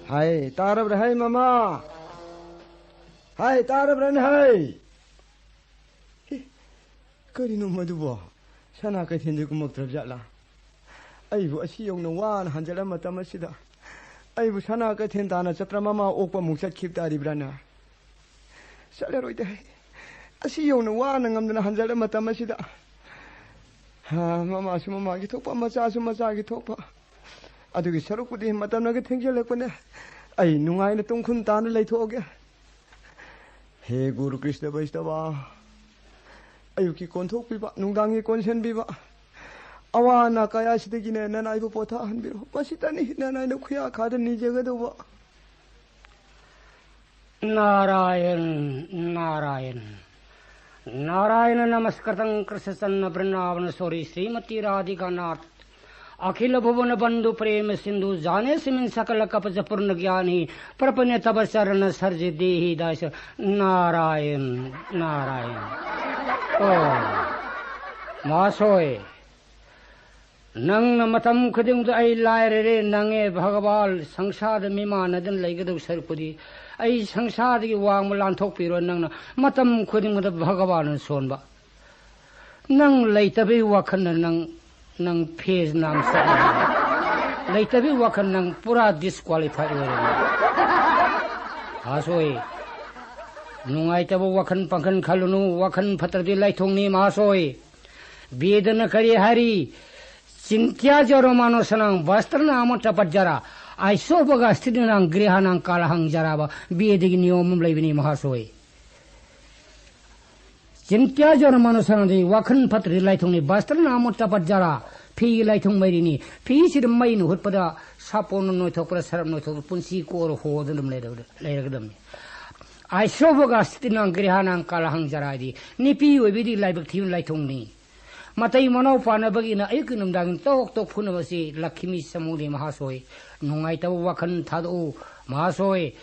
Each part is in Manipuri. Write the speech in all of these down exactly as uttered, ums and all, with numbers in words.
ꯍꯥꯏ, ꯇꯥꯔꯕ꯭ꯔꯥ ꯍꯥꯏ, ꯃꯃꯥ? ꯍꯥꯏ, ꯇꯥꯔꯕ꯭ꯔꯥꯅꯦ ꯍꯥꯏ? ꯍꯤ, ꯀꯔꯤꯅꯣ ꯃꯗꯨꯕꯣ? ꯁꯅꯥ ꯀꯩꯊꯦꯜꯗꯤ ꯀꯨꯝꯃꯛꯇ꯭ꯔꯕ ꯖꯥꯠꯂꯥ? ꯑꯩꯕꯨ ꯑꯁꯤ ꯌꯧꯅ ꯋꯥꯅ ꯍꯟꯖꯤꯜꯂ ꯃꯇꯝ ꯑꯁꯤꯗ, ꯑꯩꯕꯨ ꯁꯅꯥ ꯀꯩꯊꯦꯜ ꯇꯥꯅ ꯆꯠꯇ꯭ꯔ ꯃꯃꯥ ꯑꯣꯛꯄ ꯑꯃꯨꯛ ꯆꯠꯈꯤꯕ ꯇꯥꯔꯤꯕ꯭ꯔꯥꯅꯦ? ꯆꯠꯂꯔꯣꯏꯗ ꯑꯩ꯫ ꯑꯁꯤ ꯌꯧꯅ ꯋꯥꯅ ꯉꯝꯗꯅ ꯍꯟꯖꯤꯜꯂ ꯃꯇꯝ ꯑꯁꯤꯗ꯫ ꯍꯥ, ꯃꯃꯥꯁꯨ ꯃꯃꯥꯒꯤ ꯊꯣꯛꯄ, ꯃꯆꯥꯁꯨ ꯃꯆꯥꯒꯤ ꯊꯣꯛꯄ꯫ ꯑꯗꯨꯒꯤ ꯁꯔꯨꯛꯄꯨꯗꯤ ꯃꯇꯝꯅꯒ ꯊꯦꯡꯖꯤꯜꯂꯛꯄꯅꯦ꯫ ꯑꯩ ꯅꯨꯡꯉꯥꯏꯅ ꯇꯨꯡꯈꯨꯟ ꯇꯥꯅ ꯂꯩꯊꯣꯛꯑꯒꯦ꯫ ꯍꯦ ꯒꯨꯔꯨ ꯀ꯭ꯔꯤꯁꯅ ꯕꯩꯁꯅꯕ, ꯑꯌꯨꯛꯀꯤ ꯀꯣꯟꯊꯣꯛꯄꯤꯕ, ꯅꯨꯡꯗꯥꯡꯒꯤ ꯀꯣꯟꯁꯤꯟꯕꯤꯕ, ꯑꯋꯥ ꯑꯅꯥ ꯀꯌꯥꯁꯤꯗꯒꯤꯅꯦ ꯅꯅꯥꯏꯕꯨ ꯄꯣꯊꯥꯍꯟꯕꯤꯔꯣ꯫ ꯃꯁꯤꯇꯅꯤ ꯅꯅꯥꯏꯅ ꯈꯨꯌꯥ ꯈꯥꯗ ꯅꯤꯖꯒꯗꯧꯕ꯫ ꯅꯥꯔꯥꯌꯟ, ꯅꯥꯔꯥꯌꯟ, ꯅꯥꯔꯥꯌꯟ ꯅꯃꯁꯀ꯭ꯔꯤꯇꯪ ꯀ꯭ꯔꯤꯁꯅ ꯕ꯭ꯔꯤꯟꯗꯥꯕꯅ ꯁꯣꯔꯤ ꯁ꯭ꯔꯤꯃꯇꯤ ꯔꯥꯙꯤꯀꯥꯅꯥꯊ ꯑꯈꯤꯂ ꯚꯨꯕꯅ ꯕꯟꯙꯨ ꯄ꯭ꯔꯦꯃ ꯁꯤꯟꯙꯨ ꯖꯥꯅꯦꯁꯃꯤꯟ ꯁꯀꯂ ꯀꯄꯖ ꯄꯨꯔꯅ ꯒ꯭ꯌꯥꯅꯤ ꯄ꯭ꯔꯄꯅ ꯇꯕ ꯆꯔꯅ ꯁꯔꯖꯤ ꯗꯦꯍꯤ ꯗꯥꯁ꯫ ꯅꯥꯔꯥꯌꯟ, ꯅꯥꯔꯥꯌꯟ꯫ ꯑꯣ, ꯃꯍꯥꯁꯣꯏ, ꯅꯪꯅ ꯃꯇꯝ ꯈꯨꯗꯤꯡꯗ ꯑꯩ ꯂꯥꯏꯔꯔꯦ, ꯅꯪꯉꯦ ꯚꯒꯕꯥꯜ, ꯁꯪꯁꯥꯔꯗ ꯃꯤꯃꯥꯟꯅꯗꯅ ꯂꯩꯒꯗꯧ ꯁꯔꯨꯛꯄꯨꯗꯤ ꯑꯩ ꯁꯪꯁꯥꯔꯗꯒꯤ ꯋꯥꯡꯃ ꯂꯥꯟꯊꯣꯛꯄꯤꯔꯣ꯫ ꯅꯪꯅ ꯃꯇꯝ ꯈꯨꯗꯤꯡꯃꯛꯇ ꯚꯒꯕꯥꯜꯅ ꯁꯣꯟꯕ꯫ ꯅꯪ ꯂꯩꯇꯕꯩ ꯋꯥꯈꯜꯅ ꯅꯪ, ꯅꯪ ꯐꯦꯁ ꯅꯥꯝ ꯆꯠꯂꯦ꯫ ꯂꯩꯇꯕꯩ ꯋꯥꯈꯜ ꯅꯪ ꯄꯨꯔꯥ ꯗꯤꯁꯀ꯭ꯋꯥꯂꯤꯐꯥꯏ ꯑꯣꯏꯔꯦ꯫ ꯃꯍꯥꯁꯣꯏ, ꯅꯨꯡꯉꯥꯏꯇꯕ ꯋꯥꯈꯜ ꯄꯥꯡꯈꯜ ꯈꯜꯂꯨꯅꯨ, ꯋꯥꯈꯜ ꯐꯠꯇ꯭ꯔꯗꯤ ꯂꯥꯏꯊꯣꯡꯅꯤ꯫ ꯃꯍꯥꯁꯣꯏ, ꯕꯦꯗꯅ ꯀꯔꯤ ꯍꯥꯏꯔꯤ? ꯆꯤꯟꯇ꯭ꯌꯥ ꯖꯔꯣ ꯃꯥꯅꯣ ꯁꯅꯥꯡ ꯕꯁꯇ꯭ꯔꯅ ꯑꯃ ꯇꯄꯠ ꯖꯔꯥ, ꯑꯥꯏꯁꯣꯕꯒ ꯁ꯭ꯇꯤꯗꯅꯥꯡ ꯒ꯭ꯔꯤꯍꯥꯅꯥꯡ ꯀꯥꯂꯍꯥꯡ ꯖꯔꯥꯕ꯫ ꯕꯦꯗꯒꯤ ꯅꯤꯌꯣꯝ ꯑꯃ ꯂꯩꯕꯅꯤ ꯃꯍꯥꯁꯣꯏ꯫ ꯆꯤꯟꯇ꯭ꯌꯥ ꯖꯔꯃꯅ ꯁꯅꯗꯤ ꯋꯥꯈꯜ ꯐꯠꯇ꯭ꯔꯗꯤ ꯂꯥꯏꯊꯣꯡꯅꯤ꯫ ꯕꯁꯇ꯭ꯔꯅ ꯑꯃꯨꯛ ꯇꯄꯠ ꯖꯔꯥ, ꯐꯤꯒꯤ ꯂꯥꯏꯊꯣꯡ ꯃꯩꯔꯤꯅꯤ꯫ ꯐꯤꯁꯤꯗ ꯃꯩꯅ ꯍꯨꯠꯄꯗ ꯁꯥꯄꯣꯟꯅ ꯅꯣꯏꯊꯣꯛꯄꯗ ꯁꯔꯞ ꯅꯣꯏꯊꯣꯛꯄꯗ ꯄꯨꯟꯁꯤ ꯀꯣꯔ ꯍꯣꯗꯅ ꯑꯗꯨꯝ ꯂꯩꯔꯒꯗ-, ꯂꯩꯔꯒꯗꯕꯅꯤ꯫ ꯑꯥꯏꯁꯣꯕꯒ ꯁ꯭ꯇꯤꯅꯥꯡ ꯒ꯭ꯔꯤꯍꯥꯅꯥꯡ ꯀꯥꯂꯍꯥꯡ ꯖꯔꯥꯗꯤ ꯅꯨꯄꯤ ꯑꯣꯏꯕꯤꯗꯤ ꯂꯥꯏꯕꯛ ꯊꯤꯕ ꯂꯥꯏꯊꯣꯡꯅꯤ꯫ ꯃꯇꯩ ꯃꯅꯥꯎ ꯄꯥꯟꯅꯕꯒꯤꯅ ꯑꯌꯨꯛꯀꯤ ꯅꯨꯡꯗꯥꯡ ꯇꯣꯛ ꯇꯣꯛ ꯐꯨꯅꯕꯁꯤ ꯂꯛꯈꯤꯃꯤ ꯆꯃꯧꯗꯤ ꯃꯍꯥꯁꯣꯏ꯫ ꯅꯨꯡꯉꯥꯏꯇꯕ ꯋꯥꯈꯜ ꯊꯥꯗꯣꯛꯎ ꯃꯍꯥꯁꯣꯏ꯫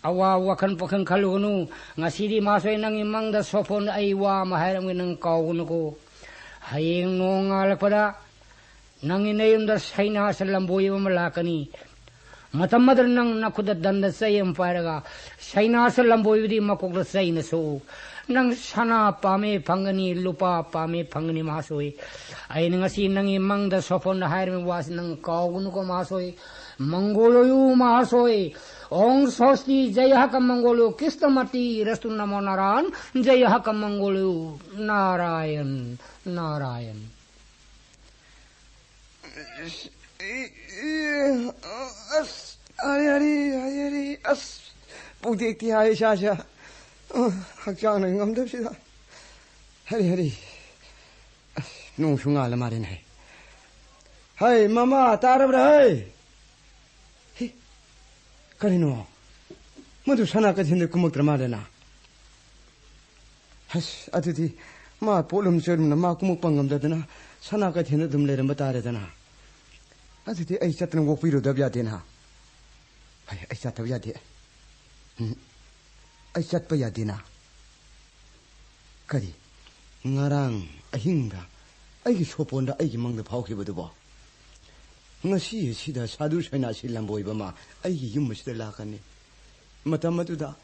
ꯑꯋꯥ ꯋꯥꯈꯜ ꯄꯥꯈꯜ ꯈꯜꯂꯨꯒꯅꯨ꯫ ꯉꯁꯤꯗꯤ ꯃꯍꯥꯁꯣꯏ ꯅꯪꯒꯤ ꯃꯪꯗ ꯁꯣꯐꯣꯟꯗ ꯑꯩ ꯋꯥ ꯑꯃ ꯍꯥꯏꯔꯝꯒꯦ, ꯅꯪ ꯀꯥꯎꯒꯅꯨꯀꯣ꯫ ꯍꯌꯦꯡ ꯅꯣꯡ ꯉꯥꯜꯂꯛꯄꯗ ꯅꯪꯒꯤ ꯅꯌꯨꯝꯗ ꯁꯩꯅꯥꯁ ꯂꯝꯕꯣꯏꯕ ꯑꯃ ꯂꯥꯛꯀꯅꯤ꯫ ꯃꯇꯝ ꯑꯗꯨꯗ ꯅꯪ ꯅꯈꯨꯠꯇ ꯗꯟꯗ ꯆꯩ ꯑꯃ ꯄꯥꯏꯔꯒ ꯁꯩꯅꯥꯁ ꯂꯝꯕꯣꯏꯕꯗꯤ ꯃꯀꯣꯛꯇ ꯆꯩꯅ ꯁꯣꯛꯎ꯫ ꯅꯪ ꯁꯅꯥ ꯄꯥꯝꯃꯦ ꯐꯪꯒꯅꯤ, ꯂꯨꯄꯥ ꯄꯥꯝꯃꯦ ꯐꯪꯒꯅꯤ, ꯃꯍꯥꯁꯣꯏ꯫ ꯑꯩꯅ ꯉꯁꯤ ꯅꯪꯒꯤ ꯃꯪꯗ ꯁꯣꯐꯣꯟꯗ ꯍꯥꯏꯔꯤꯕ ꯋꯥꯁꯤ ꯅꯪ ꯀꯥꯎꯒꯅꯨꯀꯣ, ꯃꯍꯥꯁꯣꯏ꯫ ꯃꯪꯒꯣꯂꯣꯌꯨ, ꯃꯍꯥꯁꯣꯏ꯫ ॐ स्वस्ति जय हक मंगोलो कृष्णमति रस्तु नमो नारायण। जय हक मंगोलो नारायण नारायण। ꯑꯁ, ꯍꯔꯤ ꯍꯔꯤ, ꯍꯔꯤ ꯍꯔꯤ꯫ ꯑꯁ, ꯄꯨꯛꯇꯦꯛꯇꯤ ꯍꯥꯏ ꯏꯁꯥꯁꯦ꯫ ꯑ, ꯍꯛꯆꯥꯡꯅ ꯉꯝꯗꯕꯁꯤꯗ꯫ ꯍꯔꯤ ꯍꯔꯤ꯫ ꯑꯁ, ꯅꯣꯡꯁꯨ ꯉꯥꯜꯂ ꯃꯥꯜꯂꯦꯅꯦ꯫ ꯍꯩ, ꯃꯃꯥ, ꯇꯥꯔꯕ꯭ꯔꯥ ꯍꯩ? ꯍꯤ, ꯀꯔꯤꯅꯣ? ꯃꯗꯨ ꯁꯅꯥ ꯀꯩꯊꯦꯜꯗ ꯀꯨꯝꯃꯛꯇ꯭ꯔ ꯃꯥꯜꯂꯦꯅ꯫ ꯑꯁ, ꯑꯗꯨꯗꯤ ꯃꯥ ꯄꯣꯠꯂꯨꯝ ꯆꯣꯏꯔꯨꯝꯅ ꯃꯥ ꯀꯨꯝꯃꯛꯄ ꯉꯝꯗꯗꯅ ꯁꯅꯥ ꯀꯩꯊꯦꯜꯗ ꯑꯗꯨꯝ ꯂꯩꯔꯝꯕ ꯇꯥꯔꯦꯗꯅ꯫ ꯑꯗꯨꯗꯤ ꯑꯩ ꯆꯠꯇꯅ ꯑꯣꯛꯄꯤꯔꯨꯗꯕ ꯌꯥꯗꯦꯅ꯫ ꯍꯩ, ꯑꯩ ꯆꯠꯇꯕ ꯌꯥꯗꯦ꯫ ꯎꯝ, ꯑꯩ ꯆꯠꯄ ꯌꯥꯗꯦꯅ꯫ ꯀꯔꯤ? ꯉꯔꯥꯡ ꯑꯍꯤꯡꯗ ꯑꯩꯒꯤ ꯁꯣꯄꯣꯟꯗ ꯑꯩꯒꯤ ꯃꯪꯗ ꯐꯥꯎꯈꯤꯕꯗꯨꯕꯣ? ꯉꯁꯤ ꯑꯁꯤꯗ ꯁꯥꯗꯨ ꯁꯩꯅꯥꯁꯤ ꯂꯝꯕꯣꯏꯕ ꯑꯃ ꯑꯩꯒꯤ ꯌꯨꯝ ꯑꯁꯤꯗ ꯂꯥꯛꯀꯅꯤ꯫ ꯃꯇꯝ ꯑꯗꯨꯗ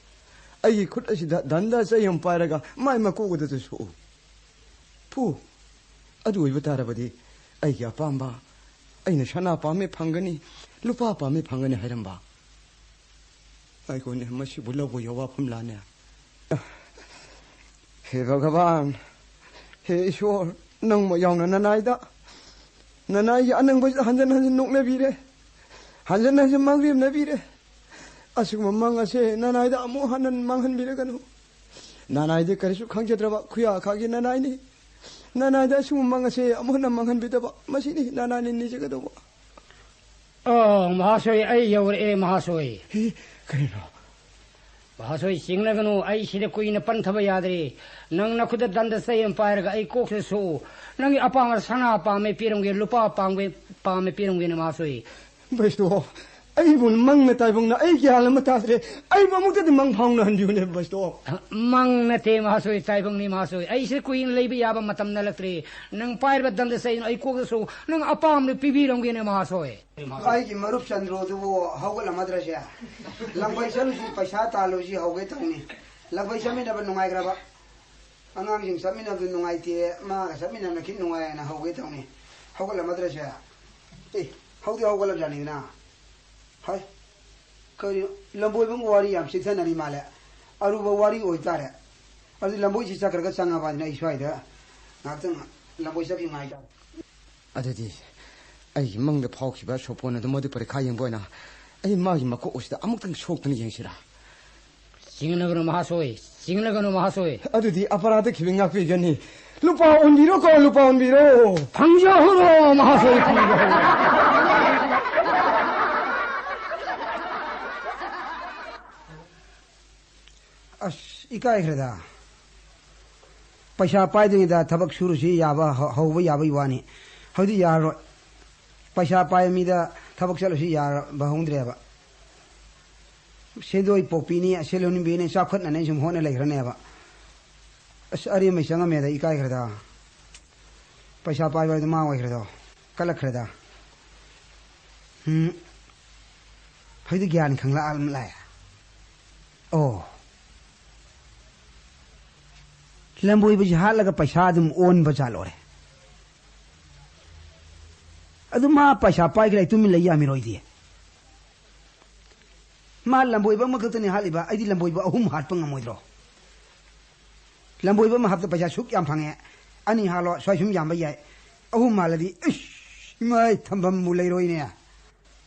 ꯑꯩꯒꯤ ꯈꯨꯠ ꯑꯁꯤꯗ ꯗꯟꯗ ꯆꯩ ꯑꯃ ꯄꯥꯏꯔꯒ ꯃꯥꯏ ꯃꯀꯣꯛ ꯑꯗꯨꯗ ꯁꯣꯛꯎ꯫ ꯐꯨ! ꯑꯗꯨ ꯑꯣꯏꯕ ꯇꯥꯔꯕꯗꯤ ꯑꯩꯒꯤ ꯑꯄꯥꯝꯕ, ꯑꯩꯅ ꯁꯅꯥ ꯄꯥꯝꯃꯦ ꯐꯪꯒꯅꯤ, ꯂꯨꯄꯥ ꯄꯥꯝꯃꯦ ꯐꯪꯒꯅꯤ ꯍꯥꯏꯔꯝꯕ꯫ ꯑꯩꯈꯣꯏꯅꯦ ꯃꯁꯤꯕꯨ ꯂꯧꯕ ꯌꯥꯕ ꯋꯥꯐꯝ ꯂꯥꯅꯦ꯫ ꯍꯦ ꯚꯒꯕꯥꯟ, ꯍꯦ ꯏꯁꯣꯔ, ꯅꯪꯃꯛ ꯌꯥꯎꯅ ꯅꯅꯥꯏꯗ, ꯅꯅꯥꯏꯒꯤ ꯑꯅꯪꯕꯁꯤꯗ ꯍꯟꯖꯤꯟ ꯍꯟꯖꯤꯟ ꯅꯣꯛꯅꯕꯤꯔꯦ, ꯍꯟꯖꯤꯟ ꯍꯟꯖꯤꯟ ꯃꯥꯡꯂꯦꯝꯅꯕꯤꯔꯦ꯫ ꯑꯁꯤꯒꯨꯝꯕ ꯃꯪ ꯑꯁꯦ ꯅꯅꯥꯏꯗ ꯑꯃꯨꯛ ꯍꯟꯅ ꯃꯥꯡꯍꯟꯕꯤꯔꯒꯅꯨ꯫ ꯅꯅꯥꯏꯗꯤ ꯀꯔꯤꯁꯨ ꯈꯪꯖꯗ꯭ꯔꯕ ꯈꯨꯌꯥ ꯈꯥꯒꯤ ꯅꯅꯥꯏꯅꯤ꯫ ꯅꯅꯥꯏꯗ ꯑꯁꯤꯒꯨꯝꯕ ꯃꯪ ꯑꯁꯦ ꯑꯃꯨꯛ ꯍꯟꯅ ꯃꯥꯡꯍꯟꯕꯤꯗꯕ, ꯃꯁꯤꯅꯤ ꯅꯅꯥꯏꯅ ꯅꯤꯖꯒꯗꯧꯕ꯫ ꯑꯣ, ꯃꯍꯥꯁꯣꯏ, ꯑꯩ ꯌꯧꯔꯛꯑꯦ, ꯃꯍꯥꯁꯣꯏ꯫ ꯍꯦ, ꯀꯔꯤꯅꯣ? ꯃꯍꯥꯁꯣꯏ, ꯆꯤꯡꯅꯒꯅꯨ, ꯑꯩ ꯁꯤꯗ ꯀꯨꯏꯅ ꯄꯟꯊꯕ ꯌꯥꯗ꯭ꯔꯦ꯫ ꯅꯪ ꯅꯈꯨꯠꯇ ꯗꯟꯗ ꯆꯩ ꯑꯃ ꯄꯥꯏꯔꯒ ꯑꯩ ꯀꯣꯛꯁꯤꯗ ꯁꯣꯛꯎ꯫ ꯅꯪꯒꯤ ꯑꯄꯥꯝꯕ ꯁꯅꯥ ꯄꯥꯝꯃꯦ ꯄꯤꯔꯝꯒꯦ, ꯂꯨꯄꯥ ꯄꯥꯝꯃꯦ, ꯄꯥꯝꯃꯦ ꯄꯤꯔꯝꯒꯦꯅꯦ, ꯃꯍꯥꯁꯣꯏ꯫ ꯕꯩꯁꯇꯣ, ꯑꯩꯕꯨ ꯃꯪꯅ ꯇꯥꯏꯕꯪꯅ ꯑꯩ ꯒ꯭ꯌꯥꯟ ꯑꯃ ꯇꯥꯗ꯭ꯔꯦ꯫ ꯑꯩꯕꯨ ꯑꯃꯨꯛꯇꯗꯤ ꯃꯪ ꯐꯥꯎꯅꯍꯟꯕꯤꯌꯨꯅꯦ ꯕꯁꯇꯣ꯫ ꯃꯪ ꯅꯠꯇꯦ ꯃꯍꯥꯁꯣꯏ, ꯇꯥꯏꯕꯪꯅꯤ ꯃꯍꯥꯁꯣꯏ꯫ ꯑꯩꯁꯦ ꯀꯨꯏꯅ ꯂꯩꯕ ꯌꯥꯕ ꯃꯇꯝ ꯅꯠꯂꯛꯇ꯭ꯔꯦ꯫ ꯅꯪ ꯄꯥꯏꯔꯤꯕ ꯗꯟꯗ ꯆꯩꯅ ꯑꯩ ꯀꯣꯛꯇꯁꯨ ꯅꯪ ꯑꯄꯥꯝꯕꯗꯨ ꯄꯤꯕꯤꯔꯝꯒꯦꯅꯦ ꯃꯍꯥꯁꯣꯏ꯫ ꯑꯩꯒꯤ ꯃꯔꯨꯞ ꯆꯟꯗ꯭ꯔꯣꯗꯨꯕꯨ ꯍꯧꯒꯠꯂꯝꯃꯗ꯭ꯔꯁꯦ? ꯂꯪꯕꯩ ꯆꯠꯂꯨꯁꯤ, ꯄꯩꯁꯥ ꯇꯥꯜꯂꯨꯁꯤ ꯍꯧꯒꯦ ꯇꯧꯅꯤ꯫ ꯂꯪꯕꯩ ꯆꯠꯃꯤꯟꯅꯕ ꯅꯨꯡꯉꯥꯏꯈ꯭ꯔꯕ? ꯑꯉꯥꯡꯁꯤꯡ ꯆꯠꯃꯤꯟꯅꯕꯗꯨ ꯅꯨꯡꯉꯥꯏꯇꯦ, ꯃꯥꯒ ꯆꯠꯃꯤꯟꯅꯕꯅ ꯈꯤꯠ ꯅꯨꯡꯉꯥꯏꯅ ꯍꯧꯒꯦ ꯇꯧꯅꯤ꯫ ꯍꯧꯒꯠꯂꯝꯃꯗ꯭ꯔꯁꯦ? ꯑꯦ, ꯍꯧꯗꯤ ꯍꯧꯒꯠꯂꯕꯖꯥꯠꯅꯤꯗꯅ꯫ ꯍꯥꯏ, ꯀꯔꯤꯅꯣ? ꯂꯝꯕꯣꯏꯕꯒꯤ ꯋꯥꯔꯤ ꯌꯥꯝ ꯆꯤꯊꯅꯔꯤ ꯃꯥꯜꯂꯦ꯫ ꯑꯔꯨꯕ ꯋꯥꯔꯤ ꯑꯣꯏꯇꯥꯔꯦ꯫ ꯑꯗꯨꯗꯤ ꯂꯝꯕꯣꯏꯁꯤ ꯆꯠꯈ꯭ꯔꯒ ꯆꯪꯉꯕ ꯍꯥꯏꯗꯨꯅ ꯑꯩ ꯁ꯭ꯋꯥꯏꯗ ꯉꯥꯏꯍꯥꯛꯇꯪ ꯂꯝꯕꯣꯏ ꯆꯠꯈꯤ ꯉꯥꯏꯇꯥꯔꯦ꯫ ꯑꯗꯨꯗꯤ ꯑꯩꯒꯤ ꯃꯪꯗ ꯐꯥꯎꯈꯤꯕ ꯁꯣꯄꯣꯟ ꯑꯗꯨ ꯃꯗꯨ ꯄꯔꯤꯈꯥ ꯌꯦꯡꯕ ꯑꯣꯏꯅ ꯑꯩ ꯃꯥꯒꯤ ꯃꯀꯣꯛ ꯑꯁꯤꯗ ꯑꯃꯨꯛꯇꯪ ꯁꯣꯛꯇꯨꯅ ꯌꯦꯡꯁꯤꯔꯥ? ꯆꯤꯡꯅꯒꯅꯨ ꯃꯍꯥꯁꯣꯏ, ꯆꯤꯡꯅꯒꯅꯨ ꯃꯍꯥꯁꯣꯏ꯫ ꯑꯗꯨꯗꯤ ꯑꯄꯔꯥꯙ ꯈꯤꯕꯤ ꯉꯥꯛꯄꯤꯒꯅꯤ꯫ ꯂꯨꯄꯥ ꯑꯣꯟꯕꯤꯔꯣꯀꯣ, ꯂꯨꯄꯥ ꯑꯣꯟꯕꯤꯔꯣ꯫ ꯐꯪꯖꯍꯧꯔꯣ ꯃꯍꯥꯁꯣꯏ, ꯐꯪꯖꯍꯧꯔꯣ꯫ ꯑꯁ, ꯏꯀꯥꯏꯈ꯭ꯔꯦꯗ꯫ ꯄꯩꯁꯥ ꯄꯥꯏꯗ꯭ꯔꯤꯉꯩꯗ ꯊꯕꯛ ꯁꯨꯔꯨꯁꯤ ꯌꯥꯕ, ꯍ-, ꯍꯧꯕ ꯌꯥꯕꯒꯤ ꯋꯥꯅꯤ꯫ ꯍꯧꯖꯤꯛ ꯌꯥꯔꯔꯣꯏ꯫ ꯄꯩꯁꯥ ꯄꯥꯏꯕ ꯃꯤꯗ ꯊꯕꯛ ꯆꯠꯂꯨꯁꯤ ꯌꯥꯕ ꯍꯧꯗ꯭ꯔꯦꯕ꯫ ꯁꯦꯟꯗꯣꯏ ꯄꯣꯛꯄꯤꯅꯤ, ꯁꯦꯜ ꯍꯨꯟꯕꯤꯅꯤ, ꯆꯥꯎꯈꯠꯅꯅꯤ ꯁꯨꯝ ꯍꯣꯠꯅ ꯂꯩꯈ꯭ꯔꯅꯦꯕ꯫ ꯑꯁ, ꯑꯔꯦꯝꯕꯩ ꯆꯪꯉꯝꯃꯦꯗ, ꯏꯀꯥꯏꯈ꯭ꯔꯦꯗ꯫ ꯄꯩꯁꯥ ꯄꯥꯏꯕ ꯍꯥꯏꯗꯣ ꯃꯥ ꯑꯣꯏꯈ꯭ꯔꯦꯗꯣ꯫ ꯀꯜꯂꯛꯈ꯭ꯔꯦꯗ꯫ ꯎꯝ꯫ ꯍꯧꯖꯤꯛꯇꯤ ꯒ꯭ꯌꯥꯟ ꯈꯪꯂꯛꯑ ꯂꯥꯛꯑꯦ꯫ ꯑꯣ꯫ ꯂꯝꯕꯣꯏꯕꯁꯤ ꯍꯥꯠꯂꯒ ꯄꯩꯁꯥ ꯑꯗꯨꯝ ꯑꯣꯟꯕ ꯖꯥꯠꯂꯣꯔꯦ꯫ ꯑꯗꯨ ꯃꯥ ꯄꯩꯁꯥ ꯄꯥꯏꯈ꯭ꯔꯦ, ꯇꯨꯃꯤꯟ ꯂꯩ ꯌꯥꯃꯤꯔꯣꯏꯗꯤ꯫ ꯃꯥ ꯂꯝꯕꯣꯏꯕ ꯑꯃꯈꯛꯇꯅꯤ ꯍꯥꯠꯂꯤꯕ, ꯑꯩꯗꯤ ꯂꯝꯕꯣꯏꯕ ꯑꯍꯨꯝ ꯍꯥꯠꯄ ꯉꯝꯃꯣꯏꯗ꯭ꯔꯣ? ꯂꯝꯕꯣꯏꯕ ꯑꯃ ꯍꯥꯞꯇ ꯄꯩꯁꯥ ꯁꯨꯛ ꯌꯥꯝ ꯐꯪꯉꯦ꯫ ꯑꯅꯤ ꯍꯥꯜꯂꯣ, ꯁ꯭ꯋꯥꯏ ꯁꯨꯝ ꯌꯥꯝꯕ ꯌꯥꯏ꯫ ꯑꯍꯨꯝ ꯍꯥꯜꯂꯗꯤ, ꯏꯁ, ꯏꯃꯥꯏ, ꯊꯝꯐꯝꯕꯨ ꯂꯩꯔꯣꯏꯅꯦ꯫